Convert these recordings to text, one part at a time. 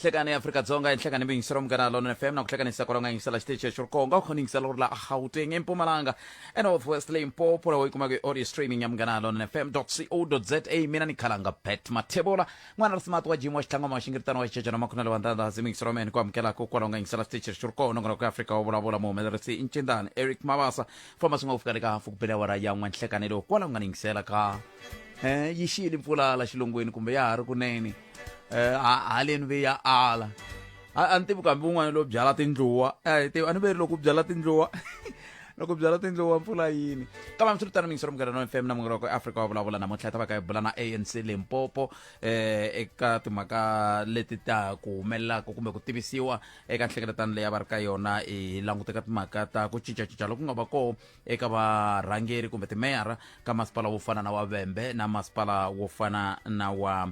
Nhlekani ya Afrika-Dzonga i nhlekani muyingiseri wa Munghana Lonene FM na ku hlekanisa kwalaho nga yingisela xitichi lexi ri konga u kha u yingisela u ri la Gauteng, eMpumalanga, eNorth West, Limpopo, laha u yi kumaka hi audio streaming ya Munghana Lonene FM co za. Mina ni khalanga Bet Mathebula, n'wana ri smart wa Jim wa xitlangoma wa xingiritano wa xichechana makhuna lewa ndanda muyingiseri wa mina ni ku amukelaka kwalaho nga yingisela xitichi lexi ri kona nongonoko ya Afrika wa vulavula muhumelerisi i Ncindani Eric Mabasa famba swi nga ku fika le ka hafu ku bele awara ya n'we nhlekani lowu kwalaho nga ni yingisela ka yi xiyile mpfula la xilungwini kumbe ya ha ri kunene haleni ve ya ala a ni tivi kambe un'wana lowu byala tindluwa tivi a ni veri loko u byala tindluwa loko byala tindluwa mpfula yini kambe hambiswiritano miyingisero munghana no fm na munghana wa Afrika wa vulavula namuntlha ta va ka hi bula na ANC Limpopo eka timhaka leti ta ku humelelaka kumbe ku tivisiwa eka nhlengeletano leyi a va ri ka yona hi languteka timhaka ta ku cincacinca loku nga va koho eka varhangeri kumbe timeyara ka masipala wo fana na wa Vhembe na masipala wo fana na wa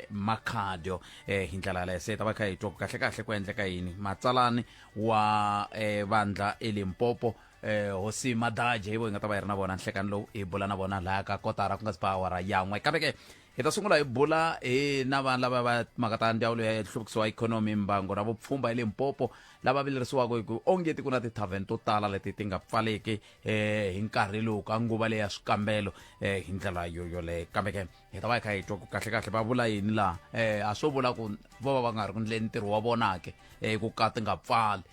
Makhado hi ndlela yaleyo se ta va kha hi twa ku kahle kahle ku endleka yini matsalani wa vandla eLimpopo hosi Madaje hi vo hi nga ta va hi ri na vona nhlekani lowu hi bula na vona laya ka kotara ku nga si ba awara yan'we kambe ke hi ta sungula hi bula hi na vanhu lava va timhaka ta ndzawulo ya nhluvukiso wa ikhonomi mbango na vupfhumba eLimpopo lava vilerisiwaka hi ku ongeti ku na ti-tavern to tala leti ti nga pfaleki hi nkarhi lowu ka nguva leya swikambelo hi ndlela yo yoleyo kambe ke hi ta va hi kha hi twa ku kahle kahle va vula yini laha a swo vula ku vo va va nga ri ku ndleni ntirho wa vona ke ku ka ti nga pfali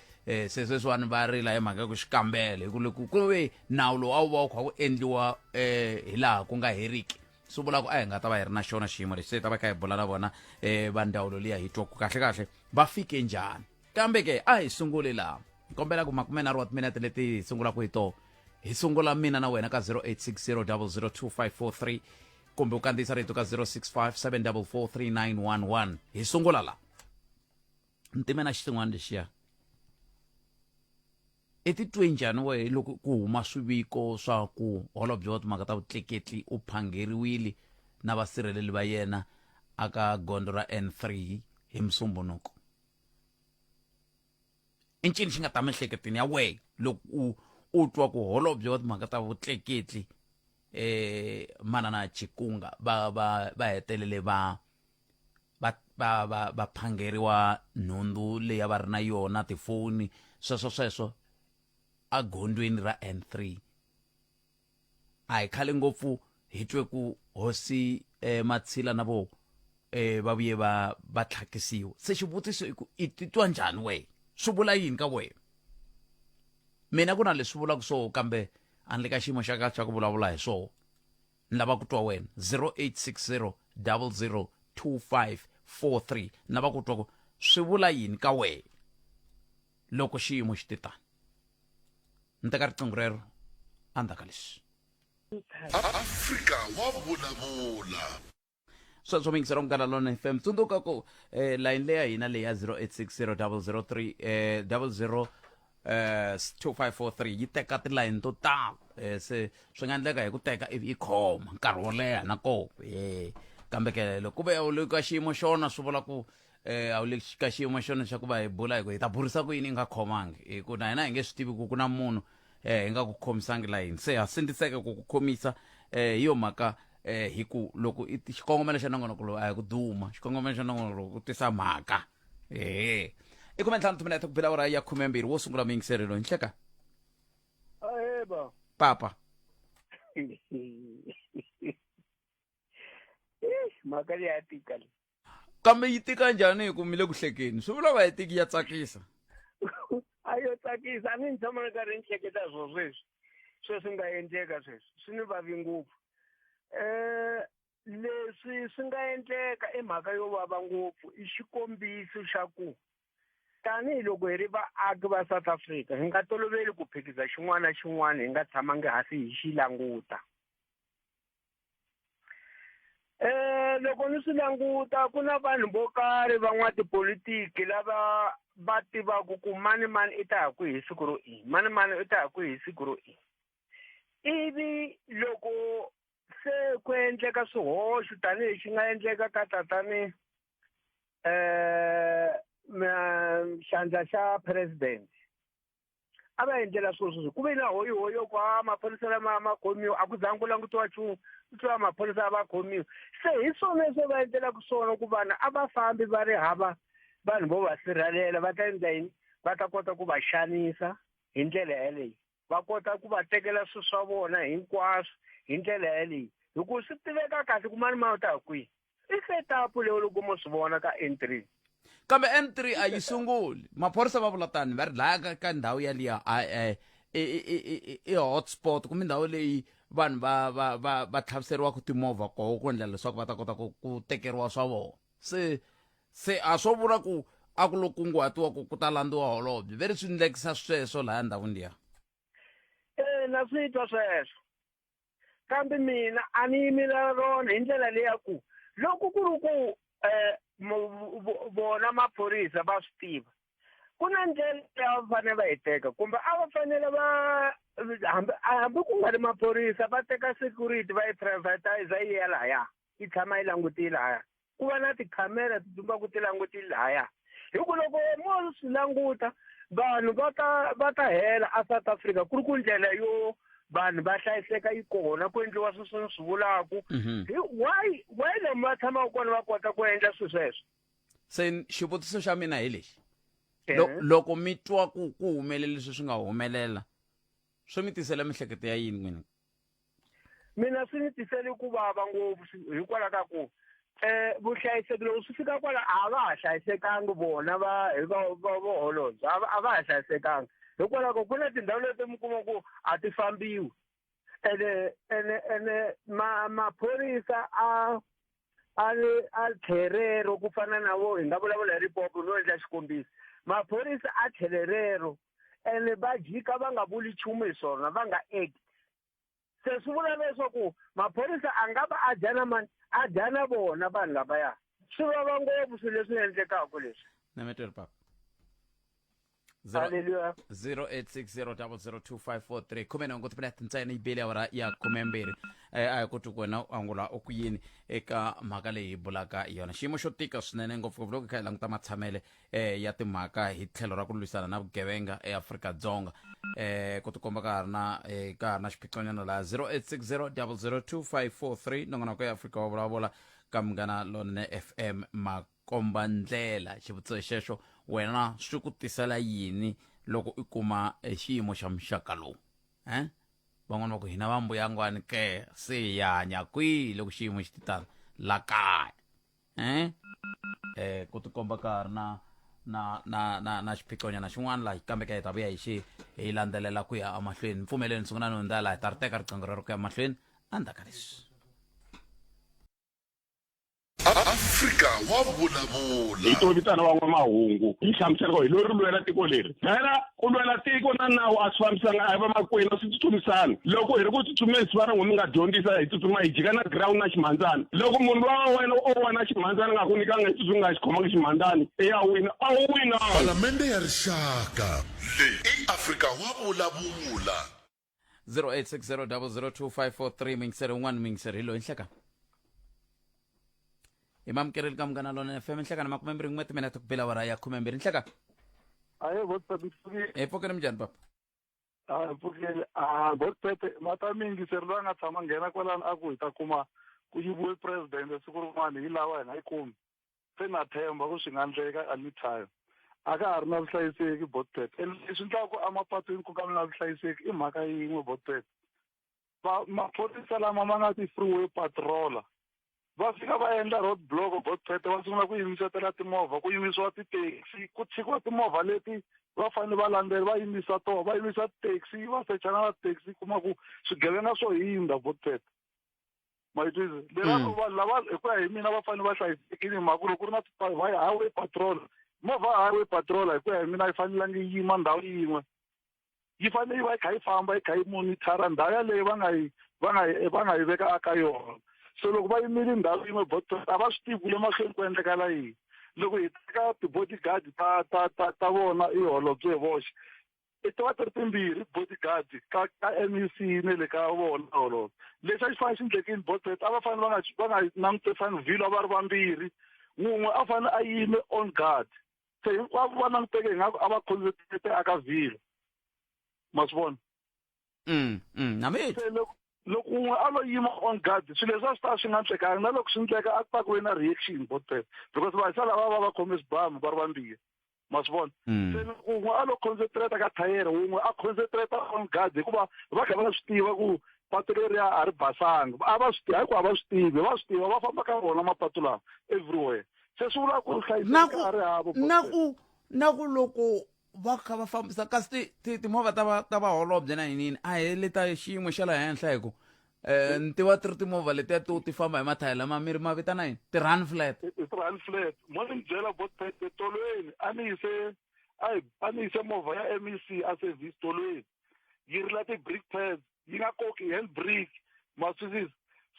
se sweswiwani va rila hi mhaka ya ku xikambelo hi ku loko ku ve nawu lowu a wu va wu kha wu endliwa hi laha ku nga heriki swi vula ku a hi nga ta va hi ri na xona xiyimo lexi se hi ta va kha hi bula na vona va ndzawulo liya hi twa ku kahle kahle va fike njhani kambe ke a hi sunguli laha kombela ku 30 wa timinete leti hi sungulaka hi toho hi sungula mina na wena ka 0860002543 kumbe u kandziyisa rito ka 065 744 3911 hi sungula la ntime na xin'wana lexiya i titwe njhani wehe loko ku huma swiviko swa ku holobye wa timhaka ta vutleketli u phangeriwile na vasirheleli va yena aka gondzo ra N3 hi Musumbunuko i ncini xi nga ta miehleketweni ya wehe loko u u twa ku holobye wa timhaka ta vutleketli manana Chikunga va va va hetelele va va va va va phangeriwa nhundzu leyi a va ri na yona tifoni sweswo sweswo agondweni ra N3 a hi khale ngopfu hi twe ku hosi Matshila na vo va vuye va va tlhakisiwa se xivutiso i ku i titwa njhani wehe swi vula yini ka wehe mina ku na leswi vulaka swo kambe a ni le ka xiyimo xa ka xa ku vulavula hi swoho ni lava ku twa wena 0860 00 2543 ni lava ku twa ku swi vula yini ka wehe loko xiyimo xi te tani ni teka riqingho rero endzhaku ka leswi. Afrika wa vulavula. Sweswo muyingiseri wa Munghana Lonene FM tsundzuka ku layini leya hina leyi ya 0860 003 00 2543 yi teka tilayini to tala se swi nga endleka hi ku teka ivi yi khoma nkarhi wo leha na koho kambe ke loko ku ve u le ka xiyimo xona swi vula ku a wu le ka xiyimo xona xa ku va hi bula hi ku hi ta burisa ku yini i nga khomangi hi ku na hina hi nge swi tivi ku ku na munhu hi nga ku khomisangi layini se ha sindziseka ku ku khomisa hi yo mhaka hi ku loko i xikongomelo xa nongonoko lowu a hi ku duma xikongomelo xa nongonoko lowu ku tisa mhaka ehe i 15 timinete ku bela awara ya 12 wo sungula muyingiseri loyi nhleka Aheba. Papa. Mhaka leyi ya tika leyi. Kambe yi tika njhani hi ku mi le ku hlekeni swi vula va yi tiki ya tsakisa a yo tsakisa a ni ni tshama ni karhi ni hleketa swo sweswi sweswi nga endleka sweswi swi ni vavi ngopfu leswi swi nga endleka i mhaka yo vava ngopfu i xikombiso xa ku tanihiloko hi ri vaaki va South Africa hi nga toloveli ku phikiza xin'wana na xin'wana hi nga tshamangi hansi hi xi languta loko ni swi languta ku na vanhu vo karhi van'watipolitiki lava va tivaka ku mani mani i ta ya kwihi hi siku ro i mani mani i ta ya kwihi hi siku ro i ivi loko se ku endleka swihoxo tanihi xi nga endleka ka tatani xandla xa president. A va endlela swilo sweswo. Ku ve na hoyihoyi yo ku a maphorisa lama ma khomiwa, a ku zangi ku langutiwa nchumu, ku twiwa maphorisa a va khomiwa. Se hi swona leswi va endlelaka swona ku vanhu a va fambi va ri hava vanhu vo va sirhelela, va ta endla yini? Va ta kota ku va xanisa hi ndlela yaleyo. Va kota ku va tekela swilo swa vona hinkwaswo hi ndlela yaleyo. Hi ku swi tiveka kahle ku mani mani u ta ya kwihi. I setup leyo loko mo swi vona ka N3. Kambe N3 a yi sunguli. Maphorisa va vula tani va ri laya ka, ka ndhawu yaliya a eh, i, i, i, i hotspot kumbe ndhawu leyi vanhu va va va va tlhaviseriwaka timovha koho ku endlela leswaku va ta kota ku, ku tekeriwa swa vona. Se se a swo vula ku a ku lo kunguhatiwa ku ku ta landziwa holobye ve ri swi ndlekisa sweswo laya ndhawini liya. E na swi twa sweswo. Kambe mina a ni yimela rona hi ndlela leya ku loko ku ri ku um vona maphorisa va swi tiva ku na ndlela leyi va fanele va yi teka kumbe a va fanele va hambi hambi ku nga ri maphorisa va teka security va yi privatize yi ya lahaya yi tshama yi langutile lahaya ku va na tikhamera ti dzumbaku ti langutile lahaya hi ku loko mo swi languta vanhu va ta va ta hela a South Africa ku ri ku ndlela yo vanhu va hlayiseka yi kona ku endliwa sweswo ni swi vulaku hi why why lomu va tshamaka kona va kota ku endla swilo sweswo. Se xivutiso xa mina hi lexi, loko mi twa ku ku humelele leswi swi nga humelela swi mi tisela mihleketo ya yini n'wina? Mina swi ni tisele ku vava ngopfu hikwalaho ka ku vuhlayiseki loko swi fika kwala a va ha hlayisekangi vona va hi va va vo holobye a va ha hlayisekanga hikwalaho ku na tindhawu leti mi kuma ku a ti fambiwi ene ene ene ma maphorisa a a a tlherero ku fana na vo hi nga vulavula hi Limpopo no endla xikombiso maphorisa a tlhelerero ene va jika va nga vuli nchumu hi swona va nga act se swi vula leswaku maphorisa a nga va a dya na mani a dya na vona vanhu lavaya swi vava ngopfu swilo leswi endlekaka leswi. Nametweri papa. Hallelujah. 0860002543 khume nhungu timinete ntsena yi bile awara ya 12. A hi ku twi ku wena u angula u ku yini eka mhaka leyi hi bulaka hi yona. Xiyimo xo tika swinene ngopfungopfu loko hi kha hi languta matshamele ya timhaka hi tlhelo ra ku lwisana na vugevenga eAfrika-Dzonga. Ku tikomba ka ha ri na ka ha ri na xiphiqonyana laha. 0860002543 nongonoko ya Afrika wa vulavula ka Munghana Lonene FM makomba ndlela. Xivutiso xexo wena swi ku tisela yini loko u kuma xiyimo xa muxaka lowu? Van'wana va ku hina va mbuyangwani ke se hi hanya kwihi loko xiyimo xi titano la kaya? Ku tikomba ka ha ri na na na na na xiphiqonyana xin'wana laha kambe ka hi ta vuya hi xi hi landzelela ku ya emahlweni. Mpfumeleni sungula ni hundza laha hi ta ri teka riqingho rero ku ya mahlweni endzhaku ka leswi. Afrika wa vulavula. Hi to vitana van'wamahungu hi hlamusela ku hi lori lwela tiko leri. Phela ku lwela tiko na nawu a swi fambisanga, a hi vamakwenu, a swi tsutsumisani. Loko hi ri ku tsutsumeni siva ra n'wina mi nga dyondzisa hi tsutsuma hi jika na ground na ximhandzani. Loko munhu luwa wa wena o wa na ximhandzani a nga ku nyikanga hi tsutsumi nga xi khomangi ximhandzani i ya wina, a wu winanga. Palamende ya Rixaka. Leyi i Afrika wa vulavula. 0860002543 muyingiseri un'wana muyingiseri hi loyi nhlekani hi mamukereli ka Munghana Lonene FM nhlekani 21 timinete ku bela awara ya 12 nhlekani. Ahe Godfrey, mpfukile. Hi pfukile minjhani papa? A mpfukile. A Godfrey, mata miyingiseri loyi a nga tshama nghena kwalano a ku hi ta kuma ku yiviwe president siku rin'wana hi lawa hi nga yi kumi. Se na themba ku swi nga endleka anytime. A ka ha ri na vuhlayiseki Botpet. And leswi endlaka ku emapatwini ku ka na vuhlayiseki i mhaka yin'we Botpet. Va maphorisa lama ma nga ti-freeway patroller va fika va endla road block Botpet, va sungula ku yimisetela timovha, ku yimisiwa ti-taxi, ku tshikiwa timovha leti va fanele va landzela, va yimisa to, va yimisa ti-taxi, va sechana na ti-taxi, kuma ku swigevenga swo hindza Botpet. Ma yi twisisa? Lerato vanhu lava hi ku ya hi mina va fanele va hlayisekile hi mhaka ku loko ku ri na highway patrol, movha ya highway patrol hi ku ya hi mina a yi fanelangi yi yima ndhawu yin'we. Yi fanele yi va yi kha yi famba yi kha yi monitor-a ndhawu yaleyo va nga yi va nga yi va nga yi veka eka yona. So loko va yimile ndhawu yin'we a va swi tivi ku le mahlweni ku endlekala yini. Loko hi teka ti-bodyguard ta ta ta ta vona i holobye hi voxe, i ti va ti ri timbirhi bodyguard ka ka M_E_C na le ka vona holobye. Lexi a xi fanele xi endlekile a va fanele va nga va nga langutisangi vhilwa va ri vambirhi, wun'we a fanele a yime on guard. Se hinkwavo va languteke ingaku a va concentrate aka vhilwa. Ma swi vona? Na mi Se loko un'we a lo yima on guard, swilo leswi a swi ta swi nga ndlekangi, na loko swi ndleka a ku ta ku ve na reaction botpet, because vahisa lava va va khome swibamu va ri vambirhi. Ma swi vona? Se loko un'we a lo concentrate ka thayere, wun'we a concentrate on guard, hikuva va kha va swi tiva ku patu leriya a ri basanga. A va swi hayi ku a va swi tivi, va swi tiva, va famba ka rona mapatu lawa everywhere. Se swi vula ku Na hlayiseka ku a ri hava. Na ku loko va kha va fambisa, kasi timovha ta vaholobye na yinini a hi le ta xiyimo xa le henhla, hi ku ni tiva ti ri timovha letiya to ti famba hi mathayela lama mi ri ma vitana yini, ti-run flat. I ti-run flat. Mo ni mi byela botpet, tolweni a ni yise a ni yise movha ya MEC a service tolweni, yi rila ti-brake pads, yi nga koki hand brake. Ma twisisa?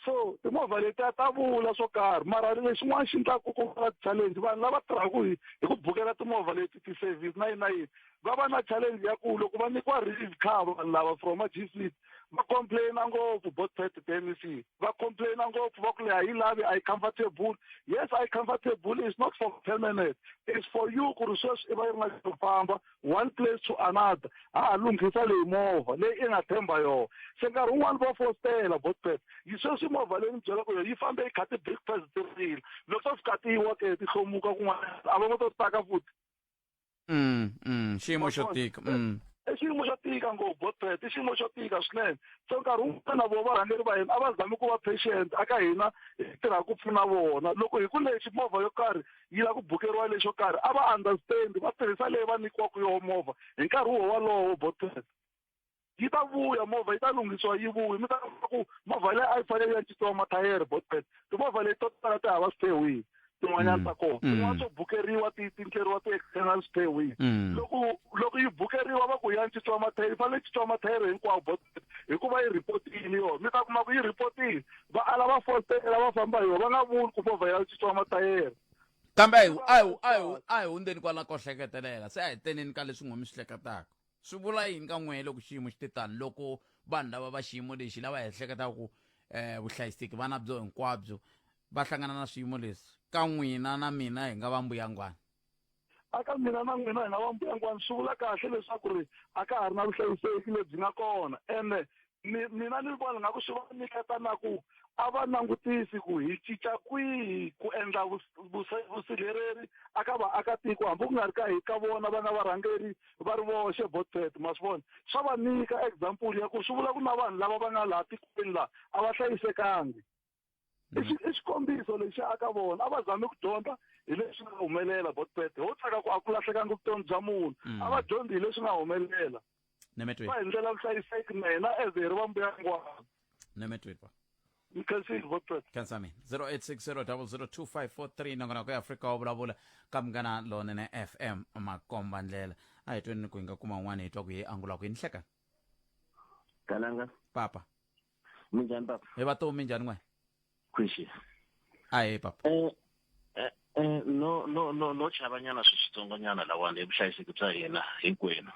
So timovha letiya ta vula swo karhi, mara lexin'wana xi endlaku ku va challenge, vanhu lava tirhaka hi ku bukela timovha leti ti-service na yini na yini, va va na challenge ya ku loko va nyikiwa relief car, vanhu lava from a G fleet va complaina ngopfu botpet. Ti-MEC va complaina ngopfu, va ku leyi a yi lavi, a yi comfortable. Yes, a yi comfortable, is not for permanent, it's for you ku ri sweswi i va yi ri na xo famba one place to another, ha ha lunghisa leyi movha leyi i nga tshemba yona. Se nkarhi wun'wani va fostela botpet. Yi sweswi movha leyi ni byelaka yona yi fambe yi kha ti-brake pads ti rila, loko to fika ti wa ke ti hlomuka kun'wana, a va ngo to taka futhi. Xiyimo xo tika. I xiyimo xo tika ngopfu botpet, i xiyimo xo tika swinene. So nkarhi wun'wana na vona varhangeri va hina a va zami ku va patient aka hina, hi tirha ku pfuna vona. Loko hi ku lexi movha yo karhi yi lava ku bukeriwa lexo karhi, a va understand, va tirhisa leyi va nyikiwaka yoho movha hi nkarhi wo walowo botpet. Yi ta vuya movha, yi ta lunghisiwa, yi vuya. Mi ta ku movha leyi a yi fanele ya cinciwa mathayere botpet. Timovha leti to tala ti hava spare wheel, tin'wanyana ta kona, tin'wana swo bukeriwa ti ndleriwa ti-external spare wheel. Loko yi bukeriwa va ku ya cinciwa mathayere, yi fanele yi cinciwa mathayere hinkwawo botpet, hikuva yi ripotile yona. Mi ta kuma ku yi ripotile, va ala, va fostela, va famba hi yona, va nga vuli ku movha ya cinciwa mathayere. Kambe a hi hundzeni kwala ko hleketelela, se a hi teneni ka leswi n'we mi swi hleketaka. Swi vula yini ka n'wehe loko xiyimo xi te tani, loko vanhu lava va xiyimo lexi lava hi ehleketaka ku vuhlayiseki va na byo hinkwabyo va hlangana na swiyimo leswi, ka n'wina na mina hi nga va mbuyangwana? Aka mina na n'wina hi nga va mbuyangwana, swi vula kahle leswaku ri a ka ha ri na vuhlayiseki lebyi nga kona. Ene mina ni vona nga ku swi va nyiketa na ku a va langutisi ku hi cinca kwihi ku endla vusirheleri aka vaakatiko, hambi ku nga ri ka hi ka vona va nga varhangeri va ri voxe botpet. Ma swi vona, swa va nyika example ya ku swi vula ku na vanhu lava va nga laha tikweni laha a va hlayisekangi. I xikombiso lexi aka vona, a va zami ku dyondza hi leswi nga humelela botpet. Ho tsaka ku a ku lahlekangi vutomi bya munhu. A va dyondzi hi leswi nga humelela. Nemetweni. Va hi ndlela vuhlayiseki na hina as hi ri va mbuyangwana. Nemetweni pa. Nkhensile botpet. Khensa mina. 0860002543, nongonoko ya Afrika wa Vulavula ka Munghana Lonene FM, makomba ndlela. A hi tweni ku hi nga kuma un'wana, hi twa ku hi angula ku yini. Hlekani. Kalanga. Papa. Minjhani papa? Hi va tomi, njhani n'we? Khwishi. A hi papa. No chavanyana swi switsongonyana lawani hi vuhlayiseki bya hina hinkwenu.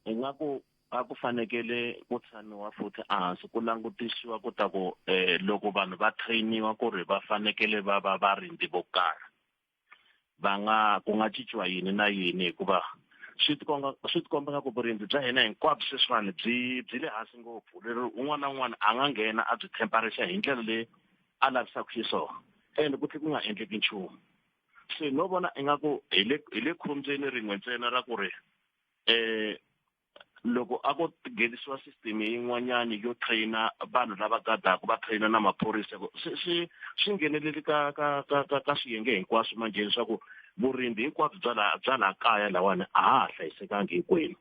Ingaku a ku fanekele ku tshamiwa futhi ehansi ku langutisiwa ku ta ku loko vanhu va trainiwa ku ri va fanekele va va varindzi vo karhi, va nga ku nga cinciwa yini na yini, hikuva swi tikomba nga ku vurindzi bya hina hinkwabyo sweswiwani byi le hansi ngopfu, lero un'wana na un'wana a nga nghena a byi temperature hi ndlela leyi a lavisaka xiswona, ende ku tlhela ku nga endleki nchumu. Se no vona ingaku hi le khombyeni rin'we ntsena ra ku ri loko a ko nghenisiwa system yin'wanyani yo traina vanhu lava gadaka, va traina na maphorisa, ku swi ngheneleli ka swiyenge hinkwaswo manjhe, leswaku vurindzi hinkwabyo bya laha kaya lawani a ha ha hlayisekangi hinkwenu.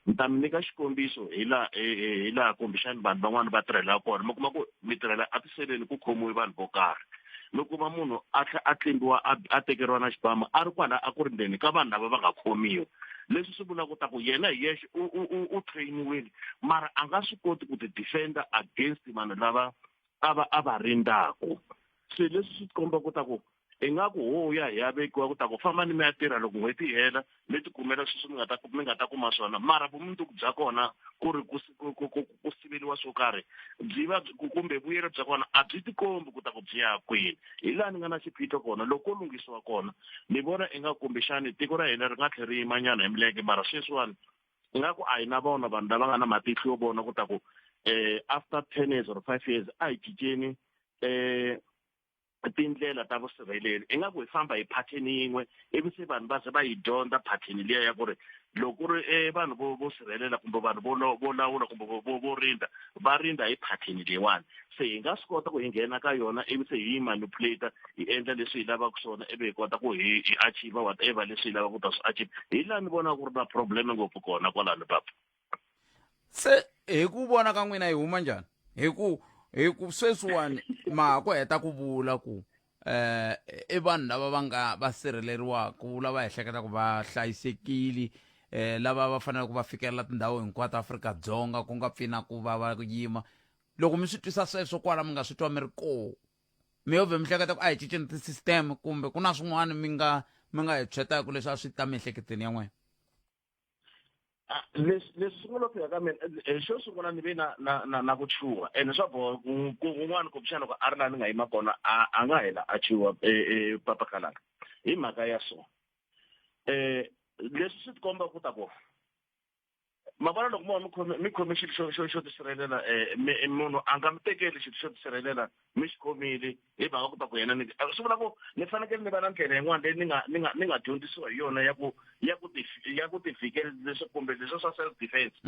Ni ta mi nyika xikombiso hi laha kumbexani vanhu van'wani va tirhelaka kona. Mi kuma ku mi tirhela etiseleni, ku khomiwe vanhu vo karhi, mi kuma munhu a tlhela a tlimbiwa, a tekeriwa na xibamu, a ri kwala a ku ri ndzeni ka vanhu lava va nga khomiwa. Leswi swi vulaka ta ku yena hi yexe u trainiwile, mara a nga swi koti ku ti defender against vanhu lava a va rindzaku. Se leswi swi komba ku ta ku ingaku ho ya hi ya vekiwa ku ta ku fambani mi ya tirha, loko n'hweti yi hela mi tikumela sweswi mi nga ta kuma swona, mara vumundzuku bya kona ku ri ku siveliwa swo karhi byi va kumbe vuyelo bya kona a byi tikombi ku ta ku byi ya kwini. Hi laha ni nga na xiphiqo kona. Loko ko lunghisiwa kona, ni vona ingaku kumbexani tiko ra hina ri nga tlhela ri yimanyana hi milenge, mara sweswiwani. Ingaku a hi na vona vanhu lava nga na matihlo yo vona ku ta ku after 10 years or 5 years a hi cinceni tindlela ta vusirheleri. Ingaku hi famba hi pattern yin'we ivi se vanhu va ze va yi dyondza pattern liya ya ku ri loko ku ri vanhu vo vo sirhelela kumbe vanhu vo vo lawula kumbe vo vo vo rindza va rindza hi pattern leyiwani. Se hi nga swi kota ku hi nghena ka yona ivi se hi yi manipulate hi endla leswi hi lavaka swona ivi hi kota ku hi hi achieve whatever leswi hi lavaka ku ta swi achieve. Hi laha ni vonaka ku ri na problem ngopfu kona kwalano papa. Se hi ku vona ka n'wina hi huma njhani? Hi ku hi ku sweswiwani ma ha ku heta ku vula ku eh i vanhu lava va nga va sirheleriwaka lava ehleketaka va hlayisekile eh lava va faneleke va fikelela tindhawu hinkwato Afrika-Dzonga ku nga pfi na ku va va yima. Loko mi swi twisa sweswo kwala mi nga swi twa mi ri koo mi yo vhe mi hleketa ku a hi cinceni ti-system kumbe ku na swin'wana mi nga mi nga hi tshwetaka leswi a swi ta miehleketweni ya n'wina? Leswi leswi swi nga lo fika ka mina xo sungula ni ve na na na na ku chuha ene swa boha ku un'wana kumbexana loko a ri laha ni nga yima kona a a nga hela a chuha papa kalaka hi mhaka ya so leswi swi tikomba ku ta ku ma vona loko mo va mi khome mi khome xilo xo xo xo tisirhelela munhu a nga mi tekeli xilo xo tisirhelela mi xi khomile hi mhaka ku ta ku yena ni swi vula ku ni fanekele ni va na ndlela yin'wana leyi ni nga ni nga ni nga dyondzisiwa hi yona ya ku ya ku ti ya ku tivikela leswi kumbe leswi swa self defense.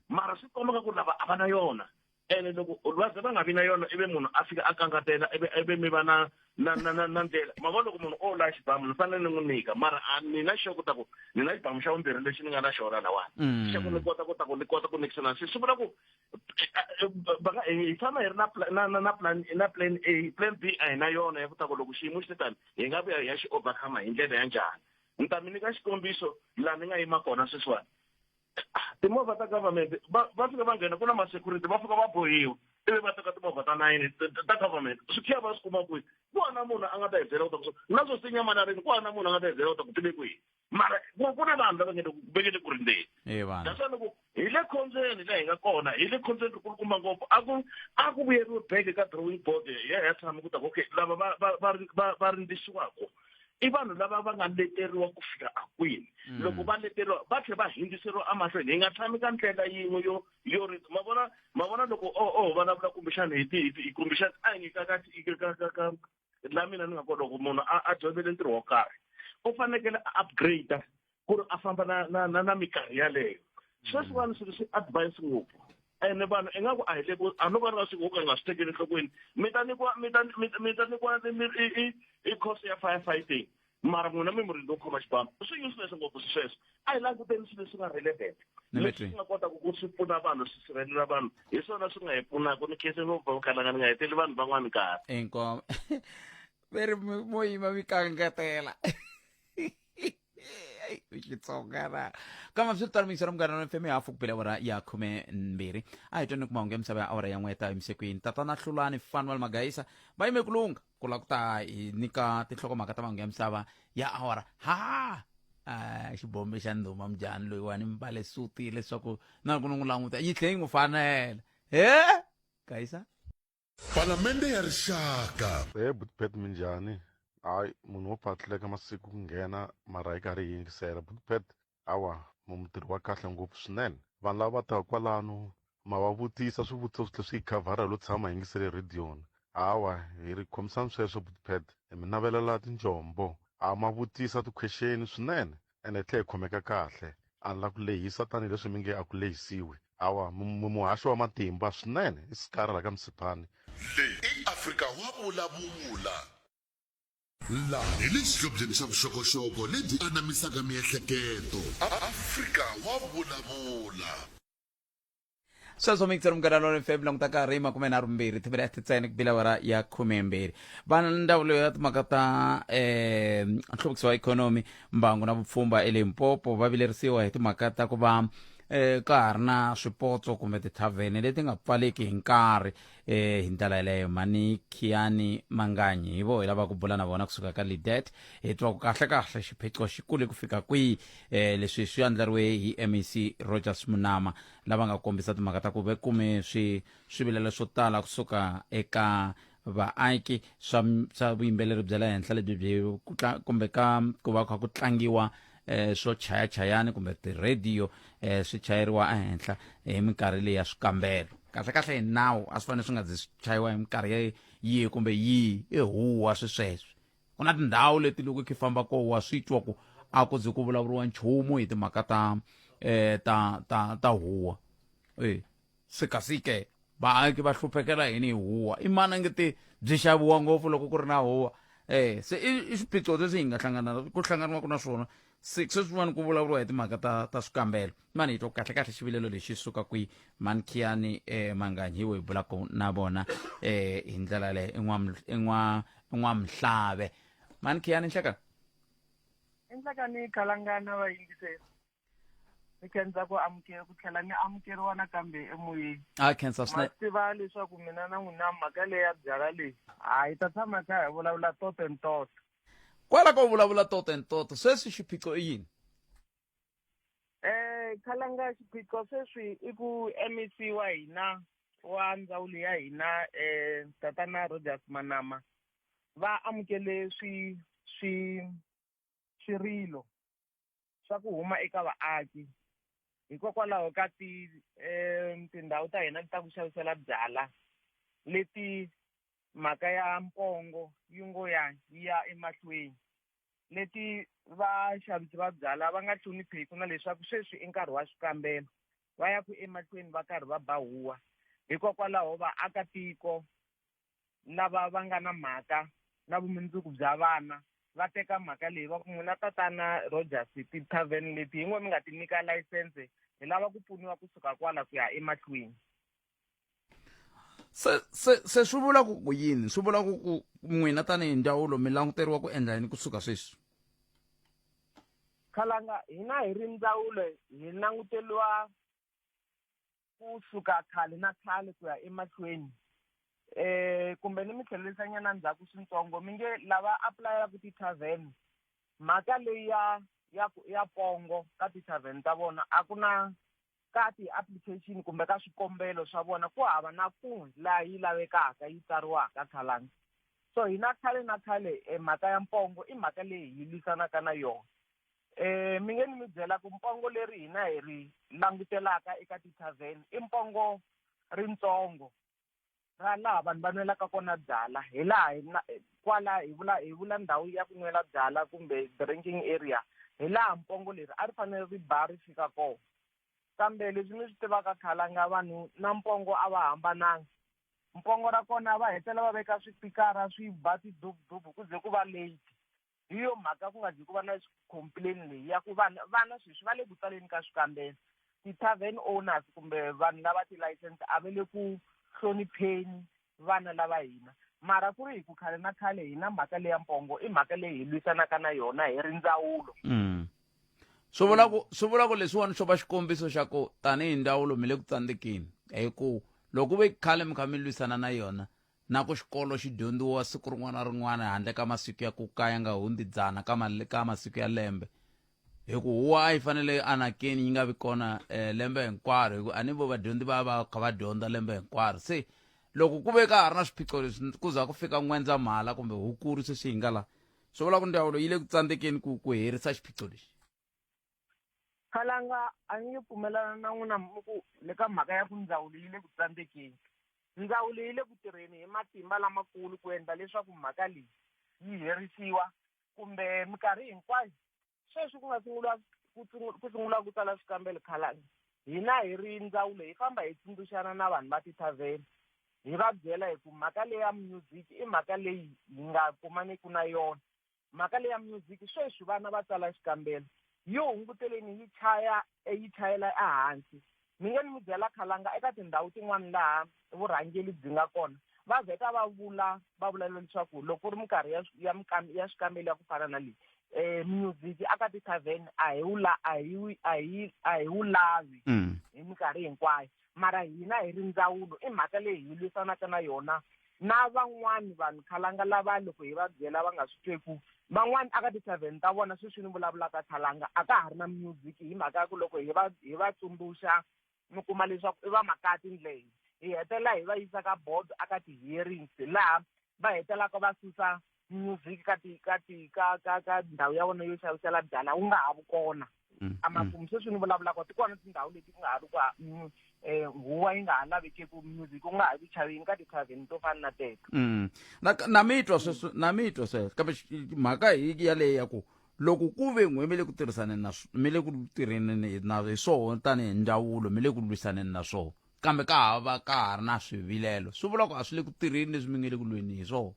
Mara swi komba ku lava a va na yona ene loko va ze va nga vi na yona ivi munhu a fika a kangatela ivi ivi mi va na na na na na ndlela ma vona loko munhu o la xibamu ni fanele ni n'wi nyika mara a ni na xo ku ta ku ni na xibamu xa vumbirhi lexi ni nga na xona lawani xa ku ni kota ku ta ku ni kota ku nikisana se swi vula ku va nga hi tshama hi ri na na na na plan na plan A plan B a hi na yona ya ku ta ku loko xiyimo xi te tani hi nga vuya hi ya xi overcome hi ndlela ya njhani. Ni ta mi nyika xikombiso laha ni nga yima kona sweswiwani timovha ta government va va fika va nghena ku na ma-security va fika va bohiwa ivi va teka timovha ta nayini ta government swikhiya va swi kuma kwihi ku hava na munhu a nga ta hi byela ku ta ku na swo sinya manarini ku hava na munhu a nga ta hi byela ku ta ku ti le kwihi mara ku na vanhu lava nge le va nge le ku rindzeni that's why loko hi le khombyeni laha hi nga kona hi le khombyeni rikulukumba ngopfu a ku a ku vuyeriwe back ka drawing board ya ya tshama ku ta ku okay lava va va va va va rindzisiwaka i vanhu lava va nga leteriwa ku fika a kwini loko va leteriwa va tlhela va hindziseriwa emahlweni hi nga tshami ka ndlela yin'we yo yo ri ma vona ma vona loko o o vulavula kumbexana hi ti hi kumbexana a hi nge ka ka ka ka ka la mina ni nga kona loko munhu a a dyondzele ntirho wo karhi u fanekele a upgrade ku ri a famba na na na na minkarhi yaleyo sweswiwani swilo swi advance ngopfu ene vanhu ingaku a hi le ku a no va ri na swilo ka nga swi tekeli enhlokweni mi ta nyikiwa mi ta mi ta nyikiwa i i course ya fire fighting mara n'wina mi murindzi wo khoma xibamu swi useless ngopfu sweswo a hi languteni swilo leswi nga relevant leswi swi nga kotaka ku swi pfuna vanhu swi sirhelela vanhu hi swona swi nga hi pfunaka ni khense ngopfu vakalanga ni nga heteli vanhu van'wana nkarhi inkomu ve ri mo yima mi kangatela Xitsonga na kambe swi tano miyingisela munghana wa fm hafu ku bela awara ya 12 a hi tweni ku mahungu ya misava ya awara ya n'weta emisekwini tatana hlulani fanuel magayisa va yime ku lungha ku lava ku ta hi nyika tinhlokomhaka ta mahungu ya misava ya awara ha ah, xibombe xa ndhuma mujhani loyiwani mbale suti leswaku na loko ni n'wi languta yi tlhe yi n'wi fanela he gayisa Palamende ya Rixaka. He buti Pat minjhani? Hayi munhu wo phatluleka masiku ku nghena mara hi karhi hi yingisela. Buti Pat hawa mu mutirhi wa kahle ngopfu swinene. Vanhu lava va taka kwalano ma va vutisa swivutiso swi tlhe swi hi khavhara hi lo tshama hi yingisele rhediyoni. Hawa hi ri khomisani sweswo buti Pat. Hi mi navelela tinjombo. Ha ma vutisa ti-question swinene. Ene hi tlhe hi khomeka kahle. A ni la ku lehisa tani hi leswi mi nge a ku lehisiwi. Hawa, mi, mi muhaxi wa matimba swinene. I Scara la ka Msiphani. Leyi i Afrika wa vulavula. Laha hi le xihlobyeni xa vuxokoxoko lebyi anamisaka miehleketo. Afrika wa vulavula. Sweswo mixer munghana lona fm languta nkarhi 32 timinete ntsena ku bila awara ya 12 va ndzawulo ya timhaka ta um nhluvukiso wa ikhonomi mbangu na vupfhumba elimpopo va vilerisiwa hi timhaka ta ku va eh ka ha ri na swipotso kumbe tithavhene leti nga pfaleki hi nkarhi eh hi ndlela yeleyo mani khiyani manganyi hi vo hi lava ku bula na vona kusuka ka lidet hi twa ku kahle kahle xiphiqo xi kule ku fika kwihi eh leswi swi andlariwe hi mec rogers munama lava nga kombisa timhaka ta ku ve kume swi swivilelo swo tala kusuka eka vaaki swa swa vuyimbeleri bya le henhla lebyi byi ku kumbe ka ku va kha ku tlangiwa eh, swo chayachayani kumbe tirhediyo eh, swi chayeriwa ehenhla hi minkarhi leyi ya swikambelo. Kahlekahle hi nawu a swi fanele swi nga zi swi chayiwa hi minkarhi yihi kumbe yihi, i huwa swi sweswi. Ku na tindhawu leti loko khi famba ko wa swi twa ku a ku zi ku vulavuriwa nchumu hi timhaka ta eh, ta ta ta huwa. E se kasi ke vaaki va hluphekela yini hi huwa? I mani a nge te byi xaviwa ngopfu loko ku ri na huwa? Se i swiphiqo leswi hi nga hlangana ku hlanganiwaka na swona. Se sweswiwani ku vulavuriwa hi timhaka ta swikambelo. Mani hi twa kahle kahle xivilelo lexi suka kwihi? Mankhiyani Manganyi hi hi bulaka na vona hi ndlela leyo i n'wa i n'wamhlave. Mankhiyani, nhlekani. Enhlekani Khalangana vayingiseri. Ni khensa ku amukela ku tlhela ni amukeriwa nakambe emoyeni. A khensa swinene. Ma tiva leswaku mina na n'wina mhaka leyi ya byala leyi, ha hi ta tshama kha hi vulavula toto and toto. Kwala ko vulavula toto and toto, sweswi xiphiqo i yini? Khalanga, xiphiqo sweswi i ku MEC wa hina wa ndzawulo ya hina Tatana Rogers Manama va amukele swi swi swirilo swa ku huma eka vaaki hikokwalaho ka ti tindhawu ta hina ta ku xavisela byala leti mhaka ya mpongo yi ngo ya yi ya emahlweni, leti vaxavisi va byala va nga hlonipheki na leswaku sweswi i nkarhi wa swikambelo va ya ku emahlweni va karhi va ba huwa. Hikokwalaho vaakatiko lava va nga na mhaka na vumundzuku bya vana va teka mhaka leyi va ku, n'wina Tatana Rogers, ti-tavern leti hi n'we mi nga ti nyika layisense, hi lava ku pfuniwa kusuka kwala ku ya emahlweni. Se swi vula ku ku yini? Swi vula ku ku n'wina tanihi ndzawulo mi languteriwa ku endla yini kusuka sweswi? Khalanga, hina hi ri ndzawulo hi languteriwa kusuka khale na khale ku ya emahlweni. Kumbe ni mi tlhelerisanyana ndzhaku swintsongo, mi nge lava apulayelaka ti-tavern, mhaka leyi ya pongo ka ti-tavern ta vona a ku na ka ti-application kumbe ka swikombelo swa vona ku hava na kun'we laha yi lavekaka yi tsariwaka khalanga. So hina khale na khale mhaka ya mpongo i mhaka leyi hi lwisanaka na yona. Mi nge ni mi byela ku mpongo leri hina hi ri langutelaka eka ti-tavern i mpongo rintsongo ra laha vanhu va nwelaka kona byala, hi laha hi na, kwala hi vula, hi vula ndhawu ya ku nwela byala kumbe drinking area, hi laha mpongo leri a ri fanele ri ba ri fika kona. Kambe leswi mi swi tivaka khalanga, vanhu na mpongo a va hambananga. Mpongo ra kona va hetelela va veka swipikara swi ba tidubudubu ku ze ku va late. Hi yo mhaka ku nga zi ku va na complain leyi ya ku vanhu vana sweswi va le ku tsaleni ka swikambelo. Ti-tavern owners kumbe vanhu lava ti-license a va le ku hlonipheni vana lava hina. Mara ku ri hi ku khale na khale hina mhaka leya mpongo i mhaka leyi hi lwisanaka na yona hi ri ndzawulo. Swi vula ku, swi vula ku leswiwani swo va xikombiso xa ku tanihi ndzawulo mi le ku tsandzekeni, hi ku loko ku ve khale mi kha mi lwisana na yona, na ku xikolo xi dyondziwa siku rin'wana na rin'wana handle ka masiku ya ku ka ya nga hundzi dzana ka ka masiku ya lembe, hi ku huwa a yi fanele anakeni yi nga vi kona lembe hinkwaro, hi ku a ni vo vadyondzi va va kha va dyondza lembe hinkwaro. Se loko ku ve ka ha ri na swiphiqo leswi ku za ku fika N'wendzamhala kumbe Hukuri sweswi hi nga la, swi vula ku ndzawulo yi le ku tsandzekeni ku herisa xiphiqo lexi. Khalanga, a ni nge pfumelana na n'wina mi ku le ka mhaka ya ku ndzawulo yi le ku tsandzekeni. Ndzawulo yi le ku tirheni hi matimba lamakulu ku endla leswaku mhaka leyi yi herisiwa, kumbe minkarhi hinkwayo sweswi ku nga sungula ku ku sungula ku tsala swikambelo. Khalanga, hina hi ri ndzawulo hi famba hi tsundzuxana na vanhu va tithavheni, hi va byela hi ku mhaka leyi ya music i mhaka leyi hi nga kumaniki na yona. Mhaka leyi ya music sweswi vana va tsala xikambelo, yi hunguteleni yi chaya yi chayela ehansi. Mi nge ni mi byela Khalanga, eka tindhawu tin'wana laha vurhangeri byi nga kona va vheta va vula va vula leswaku loko ku ri minkarhi ya ya ya swikambelo ya ku fana na leyi, music aka ti-tavern a hi wu la a hi a hi a hi wu lavi hi minkarhi hinkwayo. Mara hina hi ri ndzawulo i mhaka leyi hi lwisanaka na yona na van'wani vanhu Khalanga lava loko hi va byela va nga swi tweku. Van'wani aka ti-tavern ta vona sweswi ni vulavulaka Khalanga a ka ha ri na music, hi mhaka ya ku loko hi va hi va tsundzuxa mi kuma leswaku i va makati ndlela, hi hetelela hi va yisa ka board aka ti-hearings laha va hetelelaka va susa music ka ti ka ti ka ka ka ndhawu ya vona yo xavisela byala wu nga ha vi kona emakumu sweswi ni vulavulaka ti kona tindhawu leti ku nga ha ri ku huwa yi nga ha lavekeku music ku nga ha vi chaveni ka ti-tavern to fana na teto. Na mi twa sweswo, na mi twa sweswo, kambe mhaka hi yaleyo ya ku loko ku ve n'we mi le ku tirhisaneni na mi le ku tirheni na hi swona tanihi ndzawulo, mi le ku lwisaneni na swona, kambe ka ha va ka ha ri na swivilelo, swi vula ku a swi le ku tirheni leswi mi nge le ku lweni hi swona.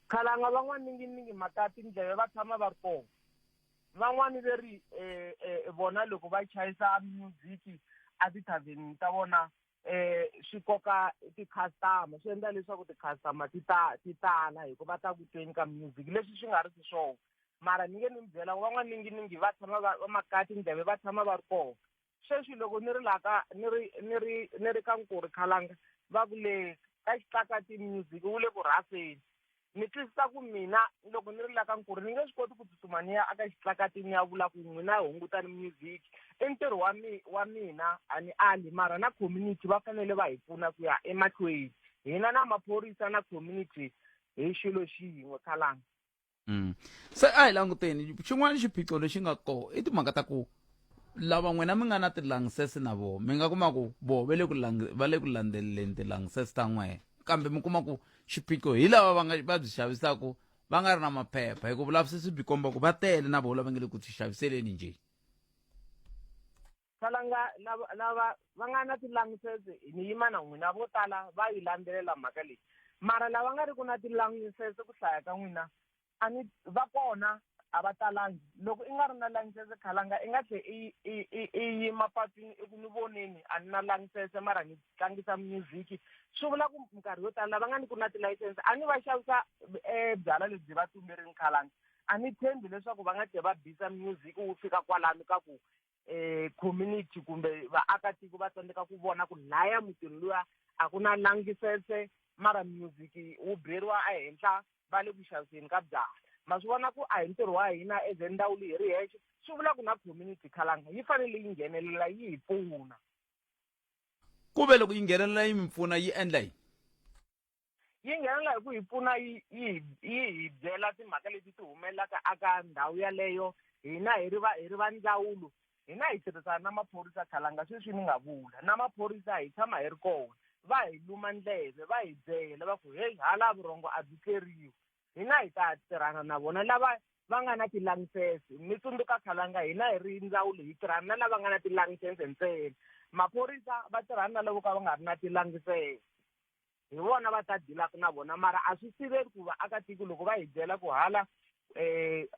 Khalanga van'waninginingi mhaka ya tindleve va tshama va ri kona. Van'wani ve ri vona loko va chayisa music a tithavhenini ta vona swi koka ti-customer, swi endla leswaku ti-customer ti ta ti tala hikuva va ta ku tweni ka music, leswi swi nga ri ki swona. Mara ni nge ni mi byela ku van'waninginingi va tshama va va maka tindleve va tshama va ri kona. Sweswi loko ni ri laha ka ni ri ni ri ni ri ka Nkuri Khalanga va ku le ka Xitlakati music wu le ku rhaseni. Ni twisisa ku mina loko ni ri la ka Nkuri ni nge swi koti ku tsutsuma ni ya aka Xitlakati ni ya vula ku n'wina hungutani music. I ntirho wa mi wa mina a ni ali, mara na community va fanele va hi pfuna ku ya emahlweni. Hina na maphorisa na community hi xilo xin'we Khalanga. Se a hi languteni xin'wana xiphiqo lexi nga koho i timhaka ta ku lava n'wina mi nga na tilangisese na voho, mi nga kuma ku voho va le ku va le ku landzeleleni tilangisese ta n'wehe, kambe mi kuma ku xiphiqo hi lava va nga va byi xavisaku va nga ri na maphepha, hi ku vulavisisi byi komba ku va tele na voho lava nga le ku byi xaviseleni njhe. Khalanga lava lava va nga na tilangisese ni yima na n'wina, vo tala va yi landzelela mhaka leyi, mara lava nga ri ku na tilangisese ku hlaya ka n'wina a ni va kona a va talangi. Loko i nga ri na langisese Khalanga, i nga tlhe i i i i yima patwini i ku ni voneni a ni na langisese mara ni tlangisa music, swi vula ku minkarhi yo tala lava nga ni ku na tilayisense a ni va xavisa byalwa lebyi va tumberini Khalanga, a ni tshembi leswaku va nga tlhe va bisa music wu fika kwalano ka ku community kumbe vaakatiko va tsandzeka ku vona ku laya mutini luya a ku na langisese mara music wu beriwa ehenhla va le ku xaviseni ka byala. Ma swi vona ku a hi ntirho wa hina as ndzawulo hi ri hexe, swi vula ku na community Khalanga yi fanele yi nghenelela yi hi pfuna. Ku ve loko yi nghenelela yi mi pfuna yi endla yini? Yi nghenelela hi ku hi pfuna yi yi yi hi byela timhaka leti ti humelelaka aka ndhawu yaleyo. Hina hi ri va hi ri va ndzawulo, hina hi tirhisana na maphorisa Khalanga, sweswi ni nga vula na maphorisa hi tshama hi ri kona, va hi luma ndleve va hi byela va ku heyi hala vurhongo a byi tleriwi. Hina hi ta tirhana na vona lava va nga na tilayisense. Mi tsundzuka Khalanga, hina hi ri ndzawulo hi tirhana na lava nga na tilayisense ntsena, maphorisa va tirhana na lavo ka va nga ri na tilayisense, hi vona va ta dilaka na vona. Mara a swi siveli ku vaakatiko loko va hi byela ku hala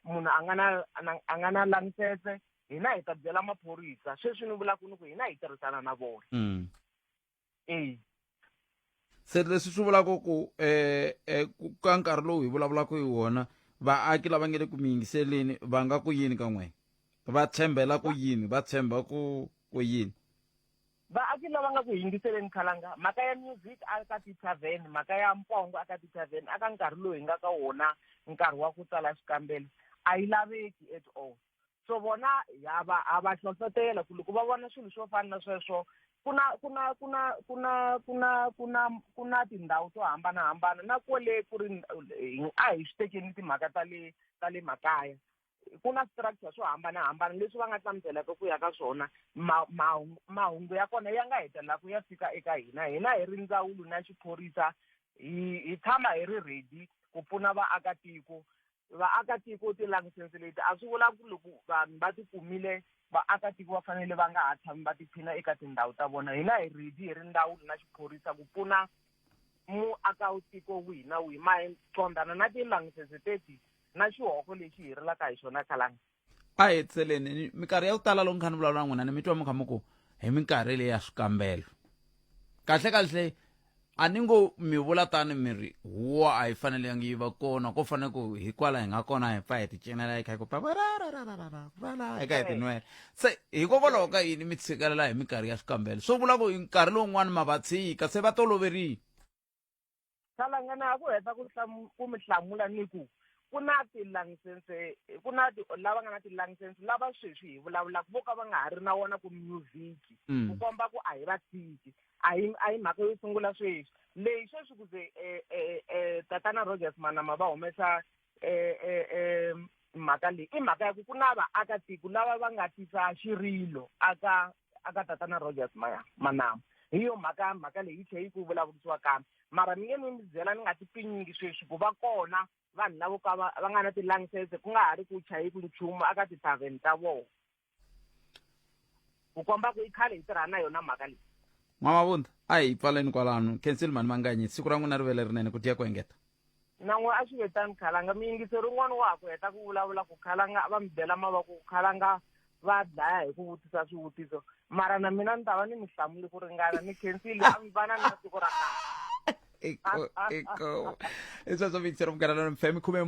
munhu a nga na a nga na layisense, hina hi ta byela maphorisa. Sweswi ni vulaka ni ku hina hi tirhisana na vona. E Se leswi swi vulaka ku ka nkarhi lowu hi vulavulaka hi wona, vaaki lava nge le ku mi yingiseleni va nga ku yini ka n'we, va tshembela ku yini, va tshemba ku ku yini? Vaaki lava nga ku yingiseleni Khalanga, mhaka ya music a ka ti-tavern, mhaka ya mpongo a ka ti-tavern aka nkarhi lowu hi nga ka wona, nkarhi wa ku tsala xikambelo, a yi laveki at all. So vona ha va ha va hlohlotela ku loko va vona swilo swo fana na sweswo, ku na ku na ku na ku na ku na ku na ku na tindhawu to hambanahambana na kwale ku ri a hi swi tekeni timhaka ta le ta le makaya, ku na structure swo hambanahambana leswi va nga hlamuselaka ku ya ka swona, mahungu ya kona ya nga hetelela ku ya fika eka hina. Hina hi ri ndzawulo na xiphorisa hi hi tshama hi ri ready ku pfuna vaakatiko. Vaakatiko tilayisense leti a swi vula ku loko vanhu va ti kumile vaakatiko va fanele va nga ha tshami va tiphina eka tindhawu ta vona. Hina hi ready hi ri ndzawulo na xiphorisa ku pfuna muakatiko wihi na wihi ma qondana na tilayisense teti na xihoko lexi hi rilaka hi xona Khalanga. A hi hetiseleni, minkarhi ya ku tala loko ni kha ni vulavula na n'wina ni mi twa mi kha mi ku hi minkarhi leyi ya swikambelo, kahle kahle a ni ngo mi vula tani mi ri huwa a yi fanelangi yi va kona, ko fanele ku hi kwala hi nga kona hi pfa hi ti cinela hi kha hi ku paparararararara hi kha hi tinwela. Se hikokwalaho ka yini mi tshikelela hi minkarhi ya swikambelo? Swo vula ku nkarhi lowun'wani ma va tshika se va toloverile. Khalanga na ha ku heta ku ku mi hlamula ni ku ku na tilayisense, ku na lava nga na tilayisense lava sweswi hi vulavulaka vo ka va nga ha ri na wona ku music, ku komba ku a hi va tshiki. A hi a hi mhaka yo sungula sweswi leyi sweswi ku ze Tatana Rogers Manama va humesa eh eh eh mhaka leyi i mhaka ya ku ku na vaakatiko lava va nga tisa xirilo aka aka Tatana Rogers Manama. Hi yo mhaka mhaka leyi yi tlhe yi ku vulavurisiwa kambe mara mi nge mi mi byela ni nga ti pinyingi sweswi ku va kona vanhu lavo ka va va nga na tilayisense ku nga ha ri ku chayiku nchumu aka tithavheni ta vona. Ku komba ku i khale hi tirha na yona mhaka leyi. N'wamavundla a hi pfaleni kwalano. Khensile mhani Manganyi, siku ra n'wina ri ve lerinene ku dya ku engeta. Na n'we a swi ve tani Khalanga. Muyingiseri un'wana wa ha ku heta ku vulavula ku Khalanga va mi bela mavoko ku Khalanga va dlaya hi ku vutisa swivutiso. Mara na mina ni ta va ni mi hlamule ku ringana. Ni khensile, a mi vana na siku ra kahle. Eko, eko. I sweswo miyingiseri Munghana Lonene FM khume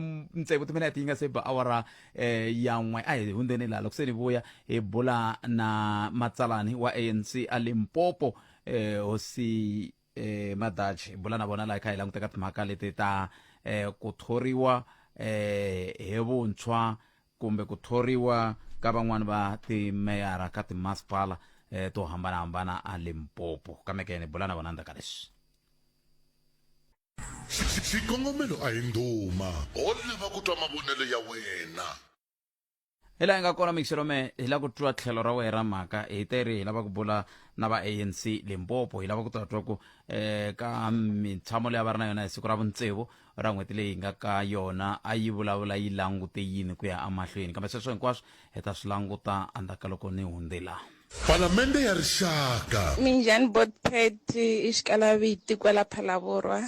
tsevu timinete yi nga se ba awara ya n'we. A hi hundzeni laha loko se ni vuya hi bula na matsalani wa ANC a Limpopo hosi Madachi. Hi bula na vona laha hi kha hi languta ka timhaka leti ta ku thoriwa hi vuntshwa kumbe ku thoriwa ka van'wani va timeyara ka timasipala to hambanahambana a Limpopo. Kambe ke ni bula na vona ndzhaku ka leswi. Xikongomelo a hi ndhuma, ho lava ku twa mavonelo ya wena. Hi laha hi nga kona Mixirome, hi lava ku twa tlhelo ra wena ra mhaka. Hi teri hi lava ku bula na va ANC Limpopo, hi lava ku ta twa ku ka mintshamo leyi a va ri na yona hi siku ra vuntsevu ra n'hweti leyi hi nga ka yona a yi vulavula yi langute yini ku ya emahlweni. Kambe sweswo hinkwaswo hi ta swi languta endzhaku ka loko ni hundze laha. Palamende ya Rixaka. Minjhani Botpet i xikalaviti kwala Phalaborwa.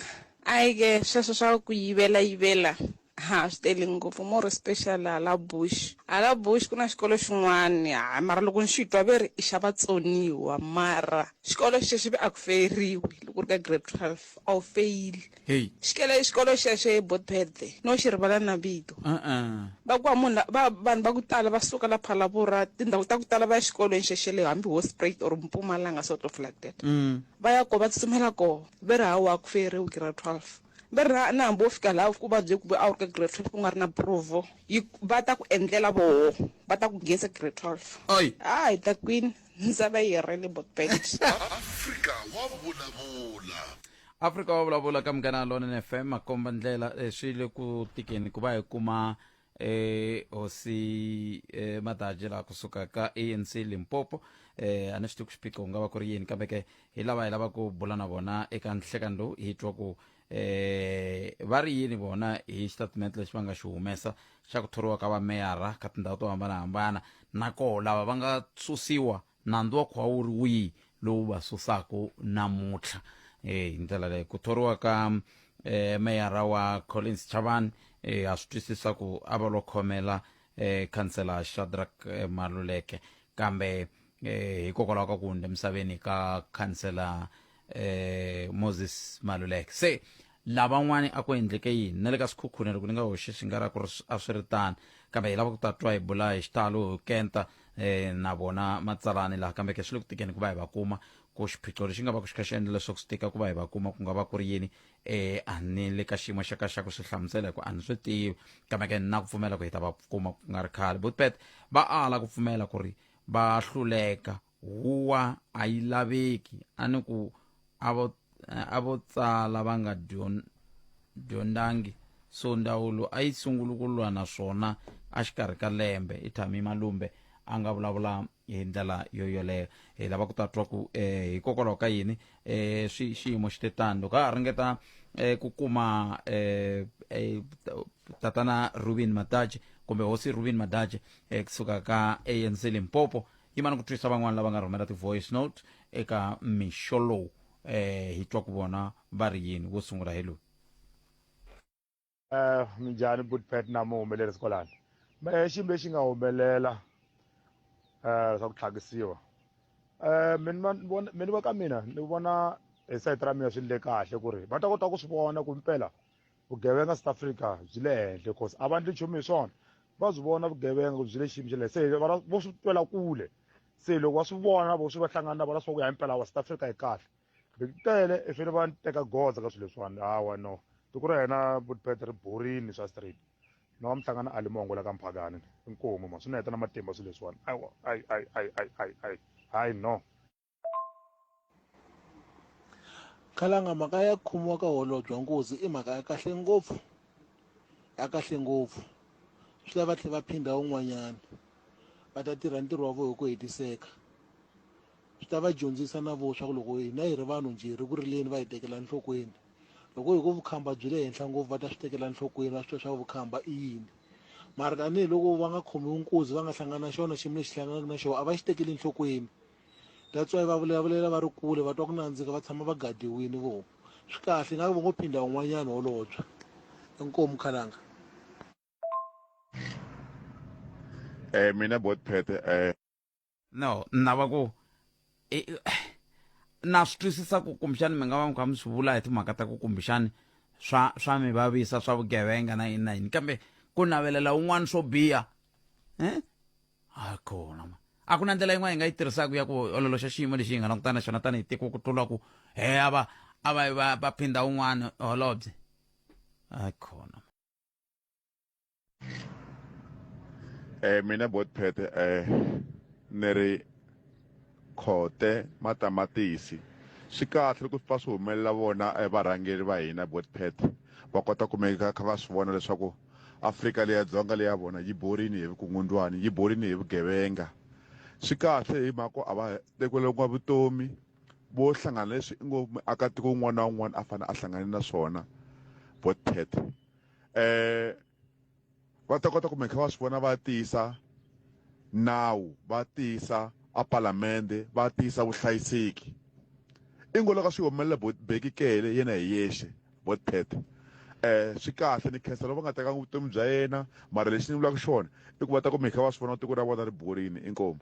Ayi ke sweswo swa ku yivela yivela ha swi tele ngopfu more special hala Bush. Hala Bush ku na xikolo xin'wani ha mara loko ni xi twa ve ri i xa vatsoniwa mara xikolo xexo ve a ku feyiriwi loko u ri ka grade 12 a wu feyili. Hey. Xikele xikolo xexo e Botpet no xi rivala na vito. Uh-uh. Va ku munhu va vanhu va ku tala va suka la Phalaborwa tindhawu ta ku tala va ya xikolweni xexeleyo hambi Hoedspruit or Mpumalanga sort of like that. Va ya ko va tsutsumela koho ve ri hawa a ku feyeriwi grade 12. Ve ri na na hambi wo fika laha u vabye ku a wu ri ka grade 12 ku nga ri na provo yi va ta ku endlela voho va ta ku nghenisa grade 12. Oi. Ha hi ta kwini misava yi herile Botpet. Afrika wa vulavula. Afrika wa vulavula ka Munghana Lonene FM makomba ndlela eh, swi le ku tikeni ku va hi kuma eh hosi eh, Madaji laha kusuka ka ANC Limpopo eh a ni swi tivi ku xiphiqo ku nga va ku ri yini kambe ke hi lava hi lava ku bula na vona eka nhlekani lowu hi twa ku eh va ri yini vona hi xitatimende lexi va nga xi humesa xa ku thoriwa ka vameyara ka tindhawu to hambanahambana na koho lava va nga susiwa Nandzu wa khuwa wu ri wihi lowu va susaku namutlha? E, hi ndlela leyi ku thoriwa ka e, meyara wa Collins Chavani e, ha swi twisisa ku a va lo khomela e, khansela Shadrack e, Maluleke kambe e, hikokwalaho ka ku hundza emisaveni ka khansela e, Moses Maluleke se lavan'wani a ku endleke yini na le ka Swikhukhune loko ni nga hoxi swi nga ra ku ri a swi ri tano kambe hi lava ku ta twa hi bula hi xitalo hi kenta eh, na vona matsalani laha kambe ke swi le ku tikeni ku va hi va kuma ku xiphiqo lexi nga va ku xi kha xi endla leswaku swi tika ku va hi va kuma ku nga va ku ri yini eh a ni le ka xiyimo xa ka xa ku swi hlamusela hi ku a ni swi tivi kambe ke na ku pfumela ku hi ta va kuma ku nga ri khale Botpet va ala ku pfumela ku ri va hluleka huwa a yi laveki a ni ku a vo a vo tsala va nga dyondzangi so ndzawulo a yi sunguli ku lwa na swona exikarhi ka lembe i Thami Malumbe a nga vulavula hi ndlela yo yoleyo hi lava ku ta twa ku eh, hikokwalaho ka yini eh, swi xiyimo xi te tani loko a ha ringeta eh, ku kuma eh, eh, tatana Rubin Madaje kumbe hosi Rubin Madaje eh, kusuka ka ANC Limpopo yimani ku twisa van'wana lava nga rhumela ti-voice note eka mixo lowu eh hi twa ku vona va ri yini wo sungula hi loyi. Minjhani Butpet na muhumelerisi kwalano mehe xiyimo lexi nga humelela swa ku tlhakisiwa mina vona mina va ka mina ni vona hi sayiti ra mina swi le kahle ku ri va ta kota ku swi vona ku mpela vugevenga South Africa byi le henhla cause a va ndli nchumu hi swona va byi vona vugevenga ku byi le xiyimo xa le se vo swi twela kule se loko va swi vona vo swi va hlangana na vona swa ku ya himpela wa South Africa yi kahle hi tele i fanele va teka goza ka swilo leswiwani hawa no tiko ra hina Budpet ri borini swa straight no wa mhlangana a limongo la ka mphakani inkomu ma swi ni heta na matimba swilo leswiwani ayi ayi ayi ayi ayi ayi ayi hayi no. Khalanga mhaka ya ku khomiwa ka holobye wa nkosi i mhaka ya kahle ngopfu ya kahle ngopfu swi lava va tlhela va phindha un'wanyana va ta tirha ntirho wa vona hi ku hetiseka swi ta va dyondzisa na vo swa ku loko hina hi ri vanhu njhe hi ri ku rileni va hi tekela enhlokweni loko hi ku vukhamba byi le henhla ngopfu va ta swi tekela enhlokweni va swi twa swa ku vukhamba i yini mara tanihiloko va nga khomiwi nkuzi va nga hlangana na xona xiyimo lexi hlanganaka na xona a va xi tekeli enhlokweni that's why va vulavulela va ri kule va twa ku nandzika va tshama va gadiwini vo swi kahle ingaku va ngo phinda un'wanyana holobye inkomu khalanga Eh mina bot phet eh no na va ku na swi twisisa ku kumbexani mi nga va mi kha mi swi vula hi timhaka ta ku kumbexani swa swa mi vavisa swa vugevenga na yini na yini kambe ku navelela un'wana swo biha eh a kona ma a ku na ndlela yin'wana hi nga yi tirhisaka ya ku ololoxa xiyimo lexi hi nga langutana na xona tanihi tiko ku tlula ku he a va a va va va phinda un'wana holobye a kona eh mina bot phet eh ni ri khote matamatisi swi kahle loko swi pfa swi humelela vona eh, varhangeri va hina bot phet va kota ku meka kha va swi vona leswaku Afrika leya Dzonga leya vona yi borini hi vukungundwani yi borini hi vugevenga swi kahle hi mhaka a va tekeleriwa vutomi vo hlangana leswi i ngo muakatiko un'wana na un'wana a fanele a hlangane na swona bot phet eh va ta kota ku kha va swi vona va tiyisa nawu va tiyisa a palamende va tiyisa vuhlayiseki i ngo loko swi humelela Bheki Cele yena hi yexe bot phet eh swi kahle ni khensa loko va nga tekanga vutomi bya yena mara lexi ni vulaka xona i ku va ta ku kha va swi vona tiko ra vona ri borini inkomu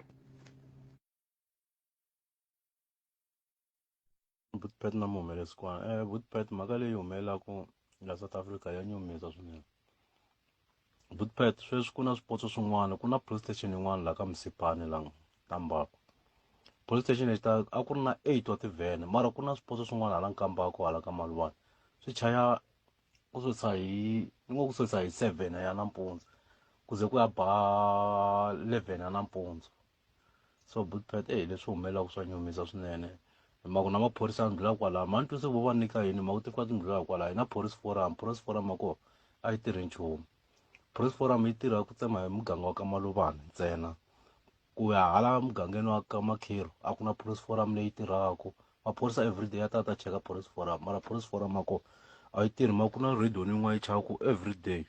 Botpet na muhumelerisi kwana eh Botpet mhaka leyi humelelaku la South Africa ya nyumisa swinene Botpet sweswi ku na swipotso swin'wana ku na police station yin'wana la ka Msipane la Nkambako police station lexi ta a ku ri na 8 wa tivhene mara ku na swipotso swin'wana hala Nkambako hala ka Maluvana swi chaya ku susa hi ni ngo ku susa hi 7 ya nampundzu ku ze ku ya ba 11 ya nampundzu so Botpet eyi leswi humelelaka swa nyumisa swinene hi mhaka na maphorisa ya ndlhula kwalaya ma ni twisi vo va nyika yini mhaka ti fika ti ndlhula kwalaya na police forum police forum ya kona a yi tirhi nchumu police forum yi tirha ku tsema hi muganga wa ka Maluvani ntsena ku ya hala mugangeni wa ka Makhero a ku na police forum leyi tirhaka maphorisa everyday ya ta ta cheka police forum mara police forum ya kona a yi tirhi ma ku na radio yin'wana yi chayaka everyday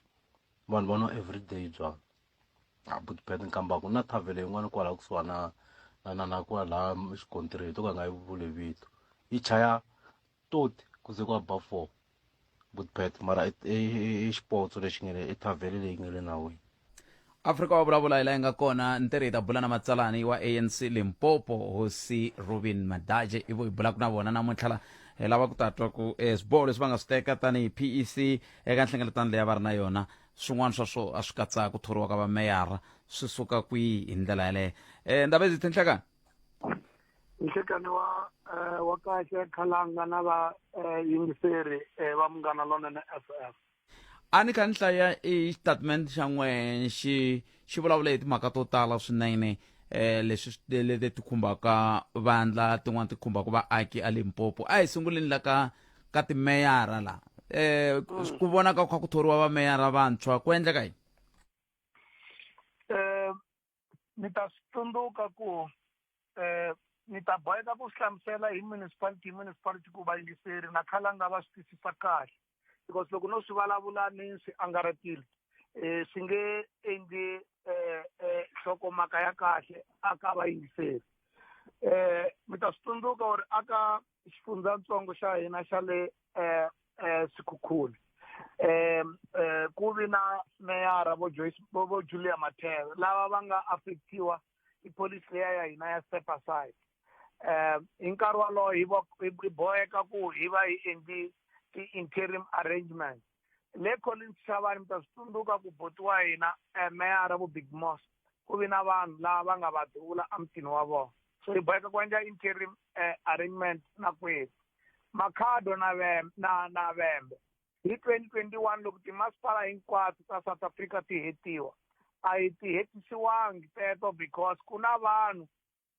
vanhu va nwa everyday byalwa a Botpet Nkambako na thavhele yin'wana kwala kusuhana na na na na kwala xikontirini to ka nga yi vuli vito yi chaya toti ku ze ku ya ba 4 Botpet mara i xipotso lexi nge le i thavhele leyi nge le nawini Afrika wa vulavula hi la yi nga kona ntirho hi ta bula na matsalani wa ANC Limpopo hosi Rubin Madaje ivo hi bulaka na vona namuntlha la hi lava ku ta twa ku eh, swiboho leswi va nga swi teka tanihi PEC eka nhlengeletano leyi a va ri na yona swin'wana swa swo a swi katsa ku thoriwa ka vameyara swi suka kwihi hi ndlela yaleyo um ndaba ezithe nhlekani nhlekani wa eh, wa kahle khalanga na va eh, yingiseri eh, va munghana lonene FM a ni kha ni hlaya i xitatimende xa n'we xi xi vulavula hi timhaka to tala swinene eh leswi leti ti khumbaka vandla tin'wana ti khumbaka vaaki a Limpopo a hi sunguleni la ka ka timeyara la eh mm. ku vonaka kha ku thoriwa vameyara vantshwa ku endleka yini eh ni ta swi tsundzuka ku eh ni ta boheka ku swi hlamusela hi municipality municipality ku vayingiseri na khalanga va swi twisisa kahle because loko no swi vulavula ni swi angaretile eh swi nge endli eh eh nhlokomhaka ya kahle aka vayingiseri eh mi ta swi tsundzuka uri aka xifundzatsongo xa hina xa le eh eh Sekhukhune eh eh ku vi na meyara vo Joyce vo Julia Mathebe lava va nga affectiwa i policy leya ya hina ya step aside eh hi nkarhi wolowo hi hi boheka ku hi va hi endli ti-interim arrangement le Collins Chabane mi ta swi tsundzuka ku buti wa hina eh, meyara vo Big Moss ku vi na vanhu lava va nga va duvula emutini wa vona so hi boheka ku endla interim eh, arrangement na kwenu Makhado na Vembe na na Vhembe hi 2021 loko timasipala hinkwato ta South Africa ti hetiwa a hi ti hetisiwangi teto because ku na vanhu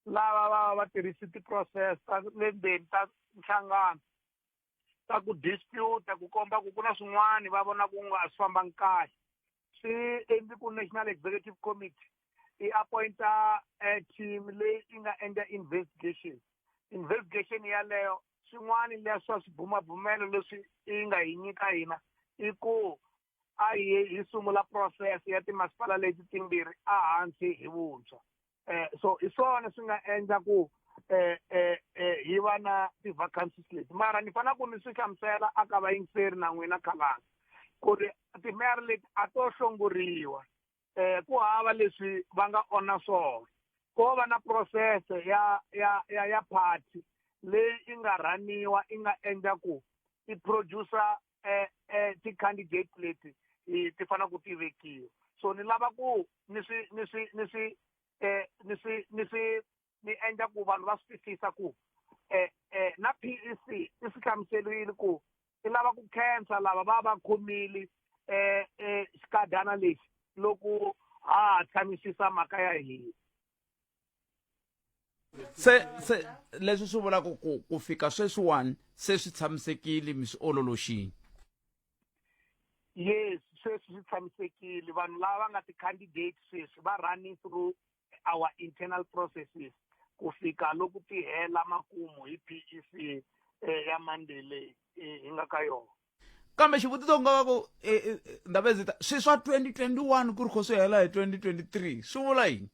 lava va va tirhisi ti-process ta le ndzeni ta nhlangano ta ku dispute ku komba ku ku na swin'wana va vona ku nga a swi fambangi kahle swi endli ku national executive committee i appointa eh, team leyi yi nga endla investigation investigation yaleyo swin'wana leswa swibumabumelo leswi yi nga hi nyika hina i ku a hi hi sungula process ya timasipala leti timbirhi ehansi hi vuntshwa eh so hi swona swi nga endla ku eh eh eh hi va na ti-vacancies leti mara ni fanele ku ni swi hlamusela aka vayingiseri na n'wina khalanga ku ri timeyara leti a to hlongoriwa eh ku hava leswi va nga onha swona ko va na process ya ya ya ya party leyi yi nga rhaniwa yi nga endla ku i producer eh eh ti-candidate leti ti fanele ku ti vekiwa so ni lava ku ni swi ni swi ni swi eh ni swi ni swi ni endla ku vanhu va swi twisisa ku eh eh na PEC i swi hlamuserile ku i lava ku khensa lava va va khomile eh eh xikadana lexi loko ha ha tshamisisa mhaka ya hina se se leswi swi vulaka ku ku fika sweswiwani se swi tshamisekile mi swi ololoxini yes sweswi swi tshamisekile vanhu lava va nga ti-candidate sweswi va running through our internal processes ku fika loko ti hela makumu hi PEC eh, ya Monday leyi eh, hi nga ka yona kambe xivutiso ku nga va ku eh, eh, ndabezita swi swa 2021 ku ri kho swi hela hi 2023 swi vula yini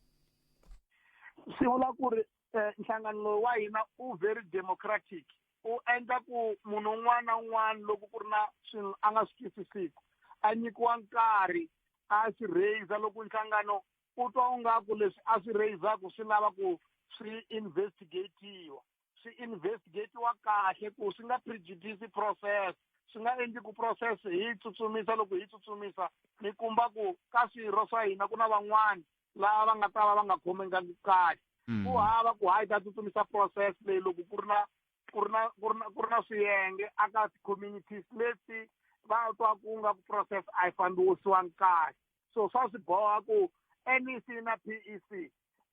swi vula ku ri eh, nhlangano lowu wa hina u very democratic u endla ku munhu un'wana na un'wana loko ku ri na swilo a nga swi twisisiku a nyikiwa nkarhi a swi raise loko nhlangano u twa ungaku leswi a swi raisaku swi lava ku swi investigatiwa swi investigatiwa kahle ku swi nga prejudice process swi nga endli ku process hi tsutsumisa loko hi tsutsumisa mi kumba ku ka swirho swa hina ku na van'wani lava va nga ta va va nga khomengangi kahle mm. ku hava ku hayi ta tsutsumisa process leyi loko ku ri na ku ri na ku ri na ku ri na swiyenge aka ti-communities leti va twa ku nga ku process a yi fambiwisiwangi kahle so swa swi boha ku NEC na PEC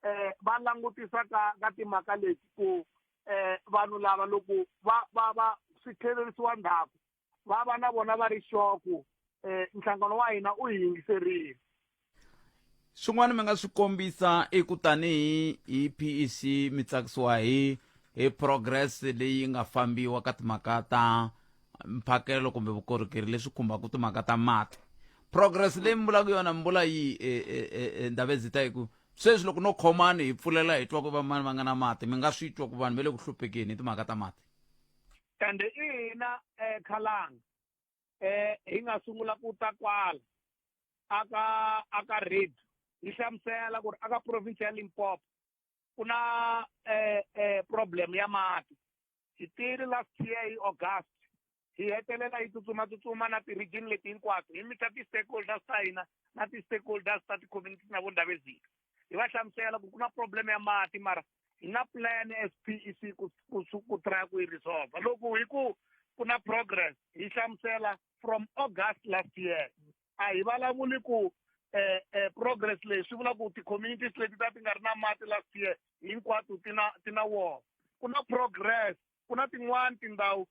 eh va langutisa ka ka timhaka leti ku eh vanhu lava loko va va va swi tlhelerisiwa ndzhaku va va na vona va ri sure ku eh nhlangano wa hina u hi yingiserile swin'wana mi nga swi kombisa i ku tanihi hi PEC mi tsakisiwa hi hi progress leyi nga fambiwa ka timhaka ta mphakelo kumbe vukorhokeri leswi khumbaka timhaka ta mati progress leyi mi vulaka yona mi vula yi e, e, e, ndhavezita hi ku sweswi loko no khomani hi pfulela hi twa ku vamani va nga na mati mi nga swi twa ku vanhu va le ku hluphekeni hi timhaka ta mati ende i hina um khalanga um hi nga sungula ku ta kwala aka aka radio hi hlamusela ku ri aka province ya Limpopo ku na eh, eh, problem ya mati hi tile last year hi august hi hetelela hi tsutsuma tsutsuma na ti-region leti hinkwato hi mita ti-stakeholders ta hina na ti-stakeholders ta ti-community na vo ndhavezika hi va hlamusela ku ku na problem ya mati mara hi na plan as PEC ku ku ku try ku yi resolve loko hi ku ku na progress hi hlamusela from August last year a hi vulavuli ku eh, eh, progress leyi swi vula ku ti-communities leti ta ti nga ri na mati last year hinkwato ti na ti na wona ku na progress ku na tin'wani tindhawu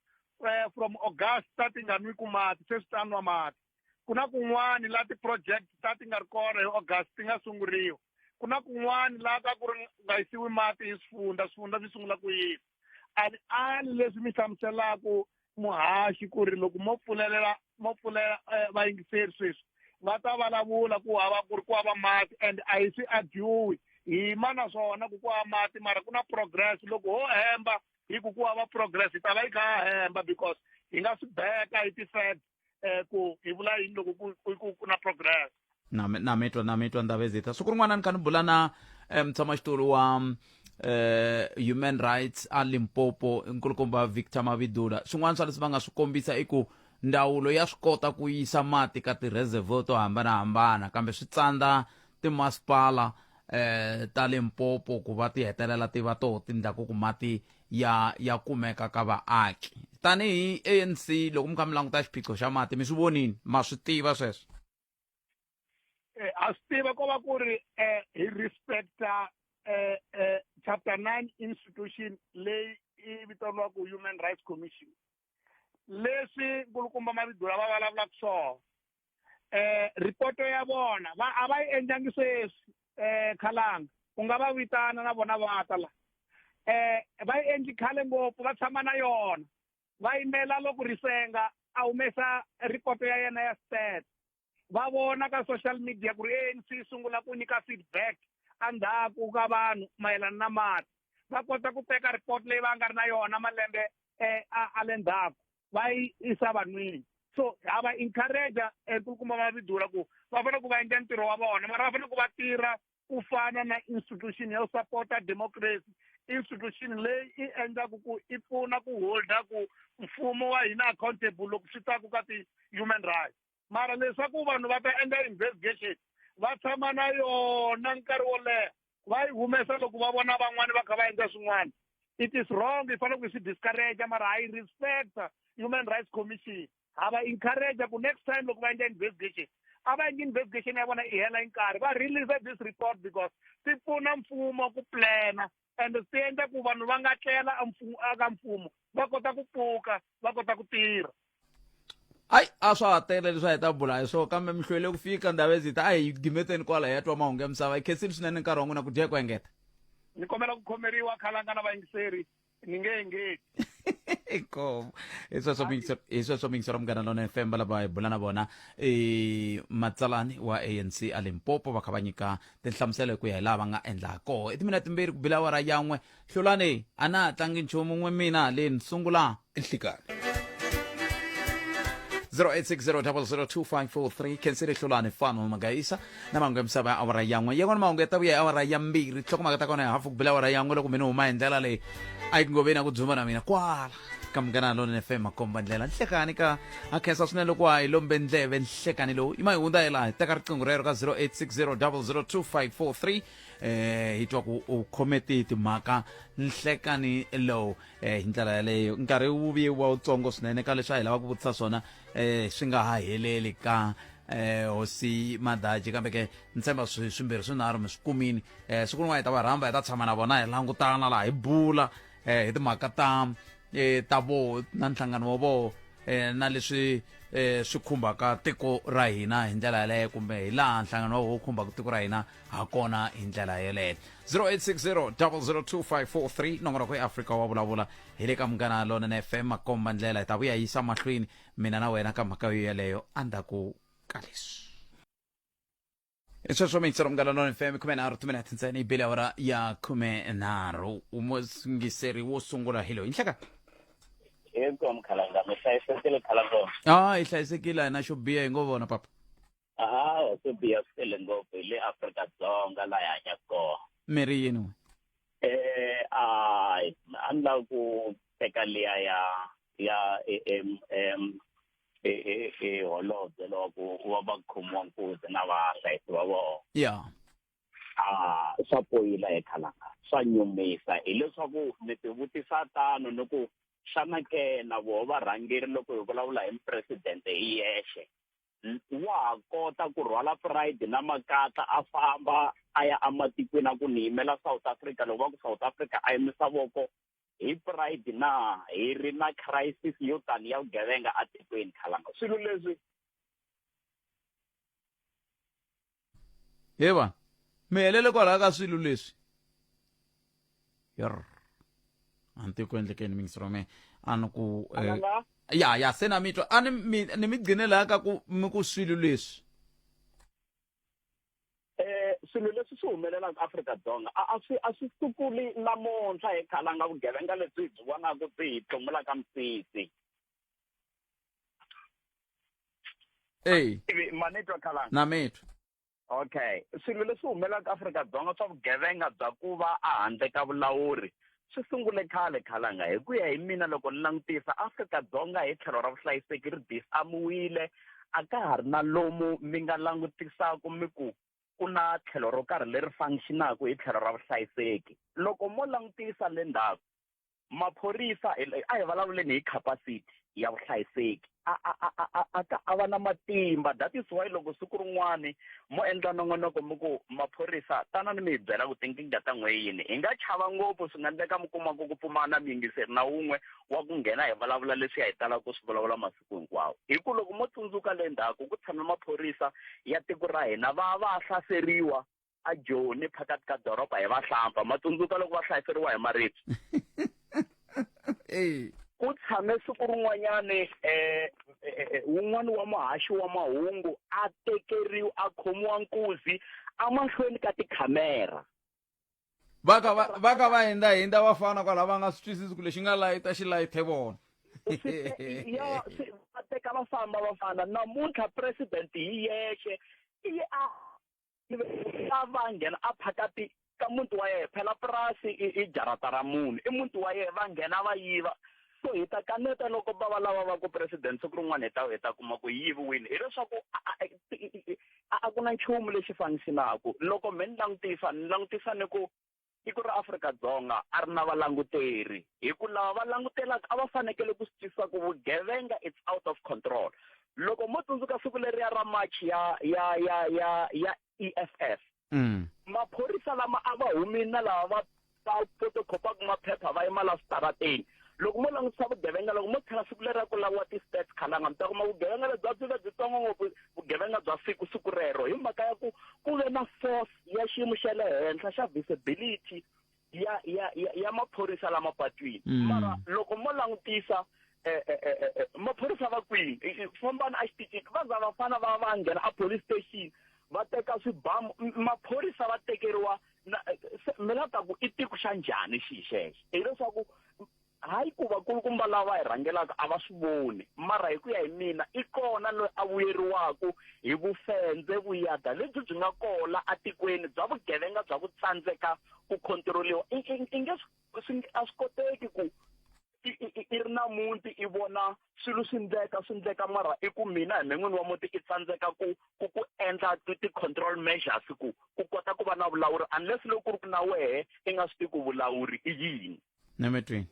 eh, from august ta ti nga nwiku mati sweswi ta nwa mati ku na kun'wani laha ti-project ta ti nga ri kona hi august ti nga sunguriwa ku na kun'wani laha ka ku ri nga yisiwi mati hi swifundha swifundha swi sungula ku yisa a ni ali leswi mi hlamuselaku muhaxi ku ri loko mo pfulelela mo pfulela eh, vayingiseri sweswi va ta vulavula ku hava ku ri ku hava mati and a hi swi argue hi ma na swona ku ku hava mati mara ku na progress loko ho hemba hi ku ku hava progress hi ta va yi kha ha hemba because hi nga swi beka hi ti-facts um ku hi vula yini loko ku ku ku na progress na na mitwa na mitwa ndhavezitha siku rin'wana ni kha ni bula na eh, mutshamaxitulu wa eh, human rights a limpopo nkulukumba victor mavidula swin'wana swa leswi va nga swi kombisa i ku ndzawulo ya swi kota ku yisa mati ka ti-reservoir to hambanahambana kambe swi tsandza timasipala eh ta Limpopo ku va ti hetelela ti va toho ti ndlaku ku mati ya ya kumeka ka vaaki tanihi ANC loko mi kha mi languta xiphiqo xa mati mi swi vonini ma swi tiva sweswo eh, a swi tiva ko va ku ri eh, hi respecta eh, eh, chapter 9 institution leyi i vitaniwaku human rights commission Leswi nkulukumba Mabidula va vulavulaka swona, ripoto ya vona va a va yi endlangi sweswi, Khalanga u nga va vitana na vona va ta la. Va yi endli khale ngopfu, va tshama na yona, va yimela loko Risenga a humesa ripoto ya yena ya stats, va vona ka social media ku ri ANC yi sungula ku nyika feedback endzhaku ka vanhu mayelana na mati, va kota ku teka report leyi va nga ri na yona malembe a le ndzhaku va yi isa vanhwini. So ha va encourage nkulukumba Mabidula ku va fanele ku va endla ntirho wa vona, mara va fanele ku va tirha ku fana na institution yo support-a democracy, institution leyi yi endlaku ku i pfuna ku holda ku mfumo wa hina accountable loko swi ta ku ka ti-human rights. Mara leswaku vanhu va ta endla investigation va tshama na yona nkarhi wo leha, va yi humesa loko va vona van'wani va kha va endla swin'wana, it is wrong. Hi fanele ku hi swi discourage, mara ha yi respect Human Rights Commission. Ha va encourage ku next time loko va endla investigation, a va endli investigation ya vona i hela hi nkarhi, va release this report because ti pfuna mfumo ku plana and ti endla ku vanhu va nga tlela aka mfumo, va kota ku pfuka, va kota ku tirha. Ayi, a swa ha tele leswi a hi ta bula hi swona, kambe mi hlwele ku fika Ndabezitha. A hi gimeteni kwala hi ya twa mahungu ya misava. Hi khensile swinene nkarhi wa n'wina ku dya ku engeta. Ni kombela ku khomeriwa, Khalanga na vayingiseri, ni nge engeti. Inkomu. Hi sweswo hi sweswo miyingisero Munghana Lona FM, lava hi bula na vona i matsalani wa ANC a Limpopo, va kha va nyika tinhlamuselo hi ku ya hi laha va nga endla koho. I timinete 2 ku bila awara ya 1. Hlulani a na ha tlangi nchumu n'we mina haleni sungula nhlikani. 0860002543. Khensile Hlulani Fano Magaisa na mahungu ya misava ya awara ya 1. Yan'wana mahungu ya ta vuya hi awara ya 2, nhlokomhaka ta kona hi hafu ku bila awara ya 1. Loko mina huma hi ndlela leyi a yi ku ngoveni a ku dzumba na mina kwala ka Munghana Lonene FM, makomba ndlela nhlekani ka a khensa swinene loko a hi lombe ndleve nhlekani lowu i ma hi hundza hi laha hi teka riqingho rero ka 0860002543. Hi twa ku u khome tihi timhaka nhlekani lowu hi ndlela yaleyo. Nkarhi wu vuye wa wutsongo swinene ka leswi a hi lava ku vutisa swona, swi nga ha heleli ka hosi Madaji, kambe ke ni tshemba swi swimbirhi swinharhu mi swi kumini. Siku rin'wana hi ta va rhamba, hi ta tshama na vona, hi langutana laha, hi bula hi timhaka ta ta vo na nhlangano wa vo na leswi swi khumbaka tiko ra hina hi ndlela yaleyo, kumbe hi laha nhlangano wa vo wu khumbaka tiko ra hina ha kona hi ndlela yeleyo. 0860 002543, nongonoko eAfrika wa vulavula hi le ka Munghana Lonene FM, makomba ndlela. Hi ta vuya yisa mahlweni mina na wena ka mhaka yo yeleyo endzhaku ka leswi. Hi sweswo miyingiselo Munghana Lonene FM, 13 timinete ntsena yi bile awara ya 13. Musingiseri wo sungula hi loyi. Nhleka. Inkomu Khalanga, mi hlayisekile Khalanga? A hi hlayisekile, a hi na xo biha, hi ngo vona papa. Hawa, swo biha swi tele ngopfu hi le Afrika-Dzonga laha hi hanyaka kona. Mi ri yini n'we? A a ni lava ku teka liya ya ya e holobye lowa ku wa va khomiwa nkunzi na vahlayisi va vona. A swa poyila he Khalanga, swa nyumisa, hileswaku ni ti vutisa tano ni ku xana ke na voho varhangeri loko hi vulavula hi mupresidente hi yexe wa ha kota ku rhwala pride na makatla a famba a ya ematikweni a ku ni yimela South Africa, loko va ku South Africa a yimisa voko hi pride na hi ri na crisis yo tani ya vugevenga etikweni Khalanga, swilo leswi. He vanhu, mi helele kwalaho ka swilo leswi yer a ni tivi ku endlekeni mingisirome a ni ku ya ya se na mi twa a ni mi ni mi gcine laha ka ku mi ku swilo leswi. Swilo leswi swi humelelaka Afrika-Dzonga a swi a swi sukuli namuntlha hi Khalanga, vugevenga lebyi hi byi vonaka byi hi tlumulaka misisi. Ey. Ma ni twa Khalanga? Na mi twa. Okay, swilo leswi humelelaka Afrika-Dzonga swa vugevenga bya ku va ehandle ka vulawuri swi sungule khale Khalanga. Hi ku ya hi mina loko ni langutisa Afrika-Dzonga hi tlhelo ra vuhlayiseki ri disarmiwile, a ka ha ri na lomu mi nga langutisaku mi ku ku na tlhelo ro karhi leri functionaku hi tlhelo ra vuhlayiseki. Loko mo langutisa le ndzhaku maphorisa, a hi vulavuleni hi capacity ya vuhlayiseki. a a a a a ka a va na matimba that is why loko siku rin'wani mo endla nongonoko mi ku maphorisa tanani mi hi byela ku tinkingha ta n'we yini hi nga chava ngopfu swi nga endleka mi kuma ku ku pfumala na muyingiseri na wun'we wa ku nghena hi vulavula leswi hi talaka ku swi vulavula masiku hinkwawo hi ku loko mo tsundzuka le ndzhaku ku tshame maphorisa ya tiko ra hina va va hlaseriwa a Joni phakathi ka doroba hi vahlampfa ma tsundzuka loko va hlayiseriwa hi maribye ku tshame siku rin'wanyani um wun'wani wa muhaxi wa mahungu a tekeriwa a khomiwa nkuzi emahlweni ka tikhamera va ka va va ka va hindza hindza vafana kwala va nga swi twisisi ku lexi nga layita xi layithe vona ya va teka va famba vafana namuntlha president hi yexe i a a va nghena a phakati ka muti wa yena phela purasi i jarata ra munhu i muti wa yena va nghena va yiva so hi ta kaneta loko va va lava va ku president siku rin'wana hi ta hi ta kuma ku yi yiviwile hileswaku a ku na nchumu lexi fanisilaku loko me ni langutisa ni langutisa ni ku tiko ra Afrika-Dzonga a ri na valanguteri hi ku lava va langutelaka a va fanekele ku swi twisisa ku vugevenga it's out of control loko mo tsundzuka siku leriya ra march ya ya ya ya ya EFF mm. maphorisa lama a va humile na lava va va photocopaka maphepha va yima la switarateni loko mo langutisa vugevenga loko mo tlhela siku leri ku laviwa ti-stats khalanga mi ta kuma vugevenga lebyi a byi ve byitsongo ngopfu vugevenga bya siku siku rero hi mhaka ya ku ku ve na force ya xiyimo xa le henhla xa visibility ya ya ya, ya maphorisa lama patwini mm. mara loko mo langutisa eh, eh, eh, eh, maphorisa va kwini fambani a xitichini va za va fana va va nghena a police station va teka swibamu maphorisa va tekeriwa mi la ta ku i tiko xa njhani xi xexo hileswaku Hayi ku vakulukumba lava hi rhangelaka a va swi voni, mara hi ku ya hi mina i kona loyi a vuyeriwaku hi vufendze, vuyada lebyi byi nga koho la atikweni bya vugevenga bya ku tsandzeka ku khontiroliwa. I, i, i nge swi, a swi koteki ku i, i, i ri na muti i vona swilo swi ndleka swi ndleka mara i ku mina hi me n'wini wa muti i tsandzeka ku ku ku endla ti-control measures ku ku kota ku va na vulawuri unless loko ku ri ku na wehe i nga swi tivi ku vulawuri i yini. Nemetweni.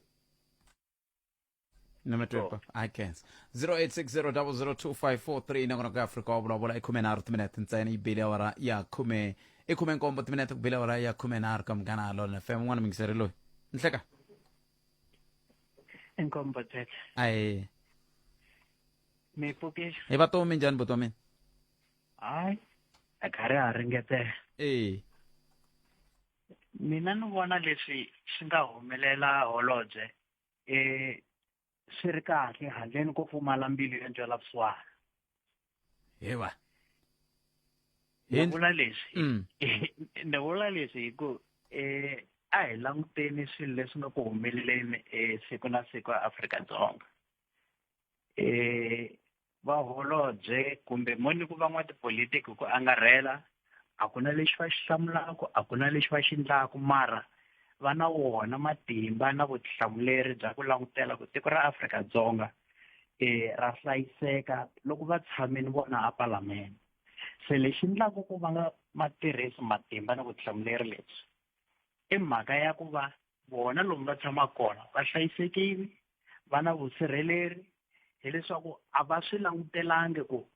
Nemetweni pa. I can. 0860002543 nakona ku Afrika wa vulavula i 13 timinete ntsena yi bile awara ya khume i khume nkombo timinete ku bile awara ya khume nharhu ka munghana lona FM un'wana mingiseri loyi nhleka inkombo tete ayi mi pfukile hi vatomi njhani vutomi hayi a karhi ha ringetela ee Mina ni vona leswi swi nga humelela holobye eh swi ri kahle handleni ko pfumala mbilu ya ntwela vusiwana. Hewa. Ni vula leswi mm. ni vula leswi hi ku eh a hi languteni swilo leswi nga ku humeleleni eh siku na siku eAfrika-Dzonga. Eh Vaholobye kumbe mo ni ku van'watipolitiki hi ku angarhela a ku na lexi va xi hlamulaka, a ku na lexi va xi endlaka mara va na wona matimba na vutihlamuleri bya ku langutela ku tiko ra Afrika-Dzonga ra hlayiseka loko va tshamile vona a palamende. Se lexi endlaka ku va nga ma tirhisi matimba na vutihlamuleri lebyi i mhaka ya ku va vona lomu va tshamaka kona va hlayisekile va na vusirheleri hileswaku a va swi langutelangi ku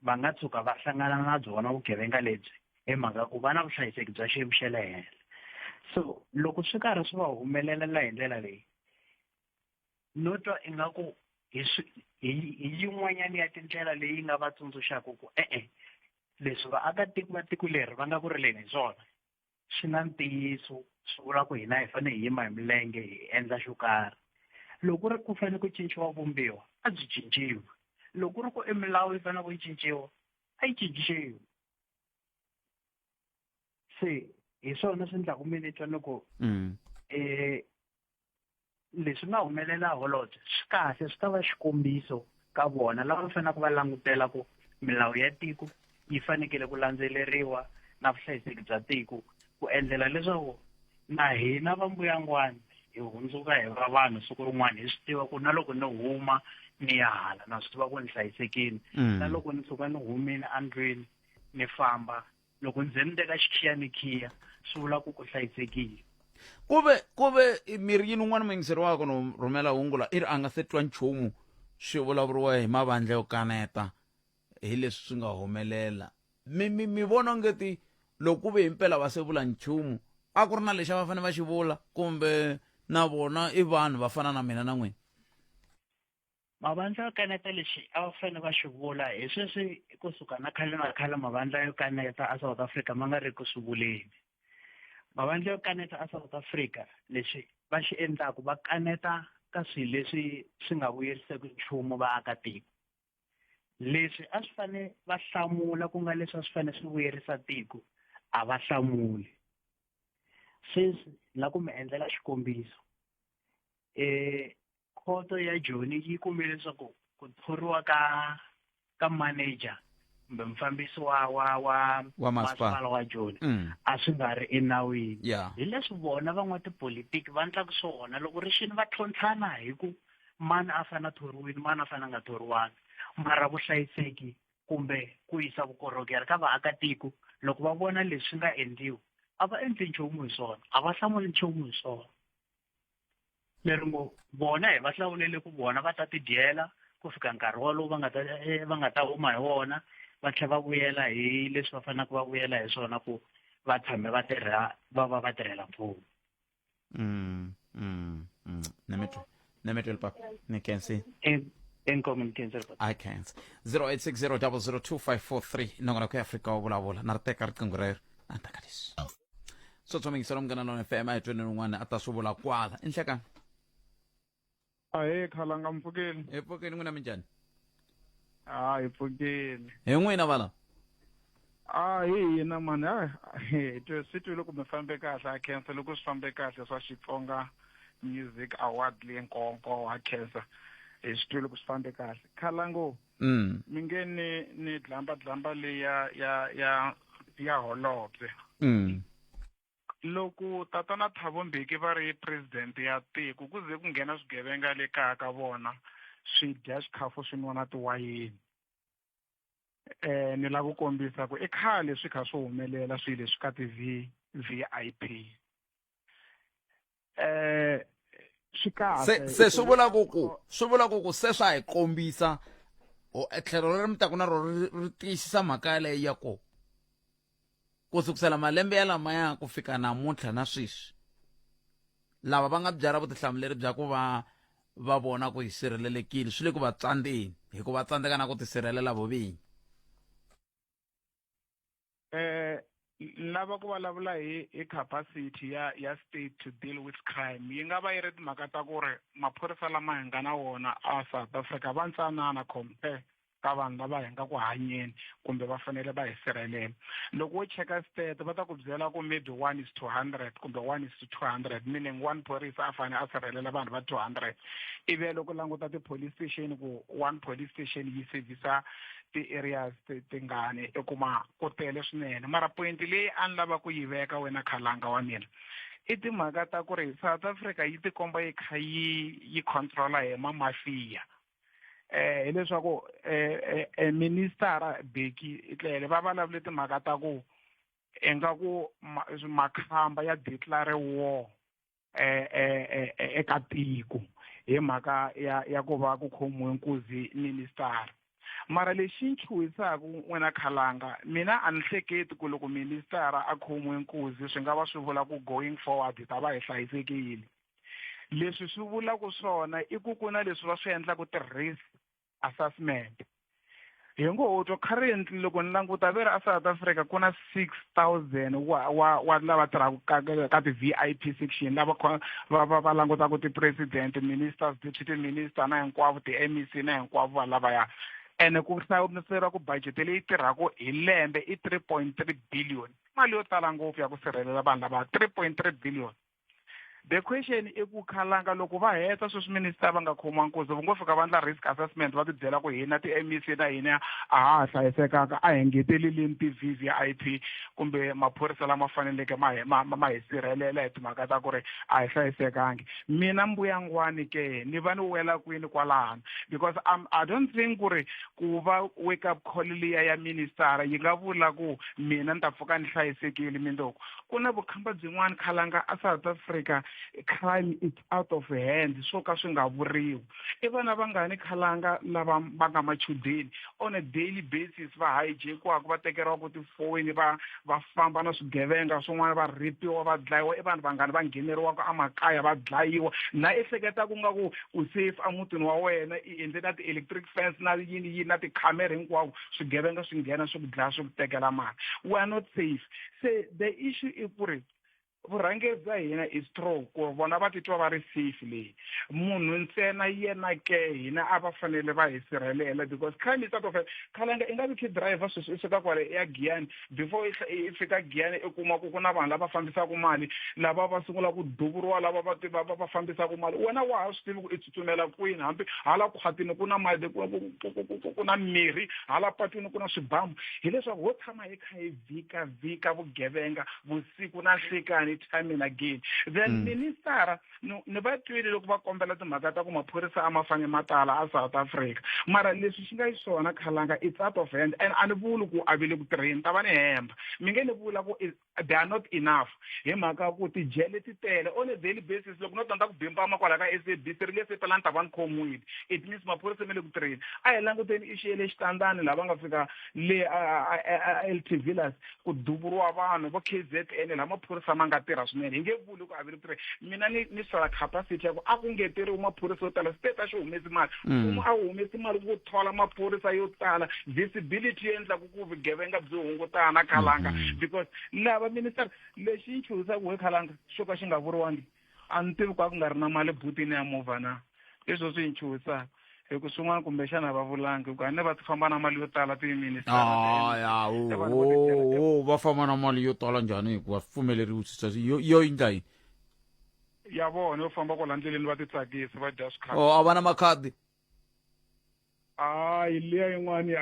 va nga tshuka va hlangana na byona vugevenga lebyi hi mhaka ku va na vuhlayiseki bya xiyimo xa le henhla so loko swi karhi swi va humelelela hi ndlela leyi no twa ingaku hi hi yin'wanyana ya tindlela leyi nga va tsundzuxaka ku e-e leswi vaakatiko va tiko leri va nga ku rileni hi swona swi na ntiyiso swi vula ku hina hi fanele hi yima hi milenge hi endla xo karhi loko ku ri ku fanele ku cinciwa vumbiwa a byi cinciwi loko ku ri ku i milawu yi fanele ku yi cinciwa a yi cinciwi se hi swona swi endlaku mi ni twa ni ku um Leswi nga humelela holobye swi kahle swi ta va xikombiso ka vona lava faneleke va langutela ku milawu ya tiko yi fanekele ku landzeleriwa na vuhlayiseki bya tiko ku endlela leswaku na hina va mbuyangwani hi hundzuka hi va vanhu siku rin'wana hi swi tiva ku na loko ni huma ni ya hala na swi tiva ku ni hlayisekile mm. na loko ni tshuka ni humile endlwini ni famba loko ndzi ni teka xikhiya ni khiya swi vula ku ku hlayisekile ku ve ku ve miri yini un'wana muyingiseri wako no rhumela hungu la i ri a nga se twa nchumu swi vulavuriwa hi mavandla yo kaneta hi leswi swi nga humelela mi mi mi vona ongeti loko ku ve himpela va se vula nchumu a ku ri na lexi a va fanele va xi vula kumbe na vona i vanhu va fana na mina na n'wina Mavandla yo kaneta lexi a va fanele va xi vula hi sweswi kusuka na khale na khale mavandla yo kaneta a South Africa ma nga ri ku swi vuleni. Mavandla yo kaneta a South Africa lexi va xi endlaku va kaneta ka swilo leswi swi nga vuyeriseki nchumu vaakatiko. Leswi a swi fanele va hlamula ku nga leswi a swi fanele swi vuyerisa tiko a va hlamuli. Sweswi ni la ku mi endlela xikombiso eh Khoto ya Joni yi kume leswaku ku thoriwa ka ka manager kumbe mufambisi wa wa wa Wa masipala. masipala wa Joni Mm. a swi nga ri enawini. Yeah. Hi leswi vona van'watipolitiki va endlaka swona loko ri xini va tlhontlhana hi ku mani a fanele a thoriwile mani a fanele a nga thoriwanga mara vuhlayiseki kumbe ku yisa vukorhokeri ka vaakatiko loko va vona leswi swi nga endliwi a va endli nchumu hi swona a va hlamuli nchumu hi swona. Leri ngo vona hi va hlawulele ku vona va ta tidyela ku fika nkarhi wolowo va nga ta eh, va nga ta huma hi wona va tlhela va vuyela hi leswi va faneleke va vuyela hi swona ku va tshame va tirha va va va tirhela mfumo mm, mm, mm. Nemetwe nemetwe papa ni can see inkomu ni khensa i can't 0860002543 nongonoko ya Afrika wa vulavula na ri teka riqingho rero a ni ta ka leswi swo tshomingisela munghana lona fm a hi tweni rin'wana a ta swi vula kwala i nhlekani Ahee khalanga mpfukeni. Hi pfukeni n'wina minjhani? Ah hi pfukeni. Hi n'wina vala? Ah hi hina mani ah hi twe swi twile ku mi fambe kahle a khensa loko swi fambe kahle swa Xitsonga Music Award leyi nkonko wa khensa hi swi twile ku swi fambe kahle khalango Mm. mi nge ni ni dlamba dlamba leyi ya ya ya ya holobye Mm. loko tatana Thabo Mbeki va ri president ya tiko ku ze ku nghena swigevenga le kaya ka vona swi dya xikhafu swi nwa na tiwayini eh ni lava ku kombisa ku i khale swi kha swi humelela swilo leswi ka ti V VIP eh swi kahle se se swi vula ku ku swi vula ku ku se swa hi kombisa o tlhelo leri mi taku na rona ri ri tiyisisa mhaka yaleyo ya ku ku sukusela malembe ya lamaya ku fika namuntlha na sweswi lava va nga byala vutihlamuleri bya ku va va vona ku hi sirhelelekile swi le ku va tsandzeni hikuva tsandzeka na ku tisirhelela vovinyi eh lava ku vulavula hi hi capacity ya ya state to deal with crime yi nga va yi ri timhaka ta ku ri maphorisa lama hi nga na wona a South Africa va ntsanana compare ka vanhu lava hi nga ku hanyeni kumbe va fanele va hi sirhelela loko wo cheka state va ta ku byela ku maybe one is to hundred kumbe one is to 200 meaning one phorisa a fanele a sirhelela vanhu va 200 ivi loko languta ti-police station ku one police station yi servisa ti-areas tingani i kuma ku tele swinene mara point leyi a ni lava ku yi veka wena khalanga wa mina i timhaka ta ku ri South Africa yi tikomba yi kha yi yi controla hi mamafiya eh hileswaku eh, eh, minister Beki Tlele va vulavule timhaka ta ku ingaku makhamba ya declare war eh, eh, eh, eh, eka tiko hi mhaka ya ya ku va ku khomiwe nkuzi minister mara lexi nchuhisaka n'wina khalanga mina a ni hleketi ku loko minister a khomiwe nkuzi swi nga va swi vula ku going forward hi ta va hi hlayisekile leswi swi vulaka swona i ku ku na leswi va swi endlaka ti-risk assessment hi ngo ho twa currently loko ni languta ve ri a South Africa ku na 6000 wa wa wa lava tirhaka ka ka ti-V_I_P section lava va va va langutaka ti-president ministers deputy minister na hinkwavo ti-M_E_C na hinkwavo va lavaya ene ku hlamuseriwa ku budget leyi tirhaka hi lembe i 3.3 billion mali yo tala ngopfu ya ku sirhelela vanhu lava 3.3 billion The question i ku khalanga loko va heta sweswi minister va nga khomiwa nkuzi va ngo fika va endla risk assessment va tibyela ku hina ti-M_E_C na hina a ha ha hlayisekanga a hi ngeteleleni ti-V_V_I_P kumbe maphorisa lama faneleke ma hi ma ma hi sirhelela hi timhaka ta ku ri a hi hlayisekangi mina mbuyangwani ke ni va ni wela kwini kwalano because I'm, I don't think ku ri ku va wake up call liya ya minister yi nga vula ku mina ni ta pfuka ni hlayisekile mindzuku ku na vukhamba byin'wana khalanga a South Africa Crime is out of hand swo ka swi nga vuriwi. I vana vangani khalanga lava va nga machudeni on a daily basis va hijack-iwaka va tekeriwaka tifoni va va famba na swigevenga swin'wana va rhipiwa va dlayiwa i vanhu vangani va ngheneriwaka emakaya va dlayiwa na ehleketa ku nga ku u safe emutini wa wena i endle na ti-electric fence na yini yini na tikhamera hinkwako swigevenga swi nghena swi ku dlaya swi ku tekela mali we are not safe se the issue i ku ri vurhangeri bya hina is true ku vona va titwa va ri safe leyi munhu ntsena yena ke hina a va fanele va hi sirhelela because crime is out of khalanga i nga vi khe driver sweswi i suka kwale ya giyani before i fika giyani i kuma ku ku na vanhu lava fambisaka mali lava va sungula ku duvuriwa lava va va va fambisaka mali wena wa ha swi tivi ku i tsutsumela kwini hambi hala khwatini ku na mali ku na mirhi hala patwini ku na swibamu hileswaku ho tshama hi kha hi vhika vhika vugevenga vusiku na nhlikani time and again then mm. ministara ni va twile loko va kombela timhaka ta ku maphorisa a ma fanele ma tala a South Africa mara leswi xi nga xiswona khalanga it's out of hand and a ni vuli ku a vi le ku tirheni ta va ni hemba mi nge ni vula ku they are not enough hi mhaka ku tijele ti tele on a daily basis loko no tandza ku bimbama kwala ka SABC ri nge se pela ni ta va ni khomiwile it means maphorisa ma le ku tirheni a hi languteni issue ya le xitandani laha va nga fika le a LT Villas ku duvuriwa vanhu vo KZN laha maphorisa ma nga tirha swinene hi nge vuli ku a vi le ku tirheni mina ni ni sola capacity ya ku a ku ngeteriwi maphorisa yo tala state a xi humesi mali mfumo a wu humesi mali ku thola maphorisa yo tala visibility yo endlaku ku vugevenga byi hungutana khalanga mm-hmm. because lava minister lexi yi chuhisaka we khalanga xo ka xi nga vuriwangi a ni tivi ku a ku nga ri na mali butini ya movha na leswo swi yi chuhisaka hi ku swin'wana kumbexana va vulangi hikuva ne va ti famba na mali yo tala timinister ah, va famba na mali yo tala njhani hikuva swi pfumeleriwi yo yo yindla yini ya vona yo famba kwala ndleleni va titsakisa va dya swikhadi oh, a va na makhadi hayi liya yin'wani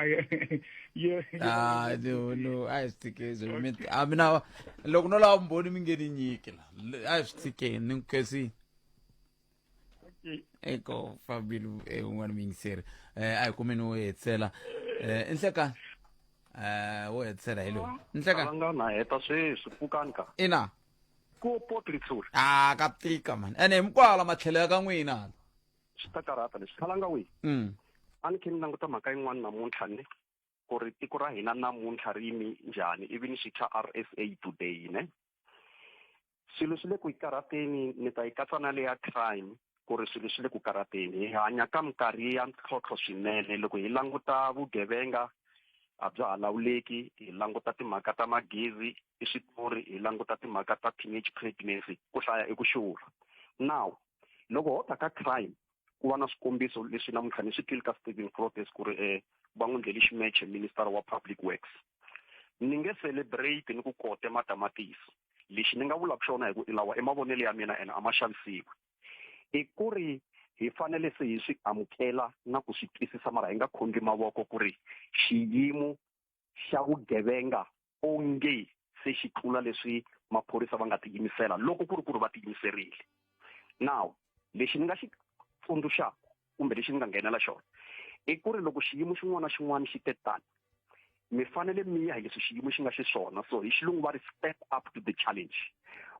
ah, no no a hi swi tshikeni a mina loko no lava vumbhoni mi nge ni nyiki la a hi swi tshikeni ni nkhensini eko fambile eh, un'wana muyingiseri um eh, a hi kumeni wo hetisela um eh, nhlekani um wo hetisela hi lowu nhlekani nga na heta sweswi pfukani ka ina ku port litsuri a ka tika mani ene hi mikwala matlhelo ya ka n'wina swi ta karhata leswi khalanga wihi mm. a ni khe ni languta mhaka yin'wana namuntlha ne ku ri tiko ra hina namuntlha ri yimi njhani ivi ni xi thya RSA today ne swilo swi le ku yi karhateni ni ta yi katsa na leya crime ku ri swilo swi le ku karhateni hi hanya ka minkarhi ya ntlhontlho swinene loko hi languta vugevenga a bya ha lawuleki hi languta timhaka ta magezi i switori hi languta timhaka ta teenage pregnancy ku hlaya i ku xurha now loko ho ta ka crime ku va na swikombiso leswi namuntlha ni swi twile ka Stephen Grootes ku ri eh, va n'wi ndlele ximeche minister wa public works ni nge celebrate ni ku kote matamatisi lexi ni nga vulaka xona hi ku lawa i mavonelo ya mina ene a ma xavisiwi i ku ri hi fanele se hi swi amukela na ku swi twisisa mara hi nga khondli mavoko ku ri xiyimo xa vugevenga onge se xi tlula leswi maphorisa va nga tiyimisela loko ku ri ku ri va tiyimiserile now lexi ni nga xi tsundzuxaka kumbe lexi ni nga nghenela xona i ku ri loko xiyimo xin'wana na xin'wana xi te tani mi fanele mi ya hi leswi xiyimo xi nga xiswona so hi xilungu va ri step up to the challenge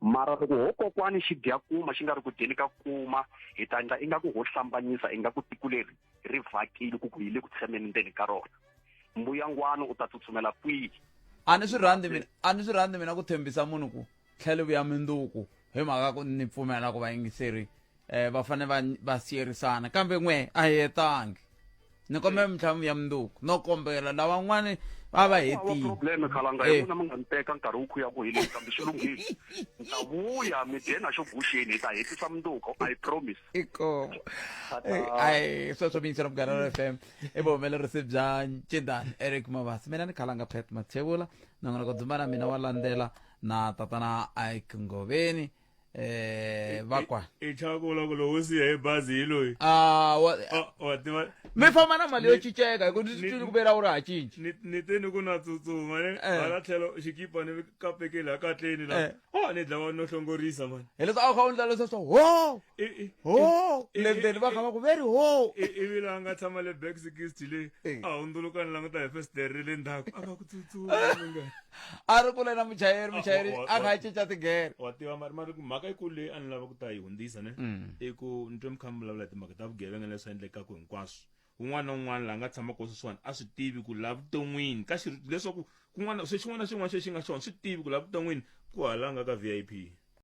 mara loko ho kokwani xi dya kuma xi nga ri ku dyeni ka kuma hi ta endla ingaku ho hlambanyisa ingaku tiko leri ri vhakile ku ku hi le ku tshameni ndzeni ka rona mbuyangwani u ta tsutsumela kwihi a ni swi rhandzi mina a ni swi rhandzi mina ku tshembisa munhu ku tlhela vuya minduku hi mhaka ku ni pfumela ku vayingiseri um va fanele va va siyerisana kambe n'we a hi hetangi ni kombela mintlhamu ya minduku no kombela lavan'wani va va hetile probleme khalanga hi n'wina mi nga ni teka nkarhi wu khuya ku heleni kambe swi lunghile ni ta vuya mi dye na xo guxeni hi ta hetisa munduku i promise inkomo ai sweswo mi yingisela munghana ra fm i vuhumelerisi bya ncindani eric mavasi mina ni khalanga pet mathevula nongonoko dzumba na mina wa landzela na tatana ike ngoveni eh vakwa i chava ku vula ku lowo siya hi bazi hi loyi ah wa wa tiva mi famba na mali yo cinceka hi ku ni twile ku vera u ri ha cinci ni ni te ni ku na tsutsuma ne hala tlhelo xikipa ni kapekile akatleni la oh ni dlawa no hlongorisa mani hi leswi a wu kha u endla leswi swa ho ho le ndzeni va kha va ku veri ho ivi laha nga tshama le back sixty le a hundzuluka ni languta hi fesitere ra le ndzhaku a kha ku tsutsuma a ri kule na muchayeri muchayeri a kha a cinca tigere wa tiva mari mari ku mhaka Mhaka yikulu leyi a ni lava ku ta yi hundzisa ne i ku ni twe mi kha mi vulavula hi timhaka ta vugevenga leswi endlekaka hinkwaswo. Un'wana na un'wana la nga tshamaka sweswiwani a swi tivi ku laha vuton'wini ka xi leswaku kun'wana se xin'wana na xin'wana xexi nga xona swi tivi ku laha vuton'wini ku halanga ka VIP.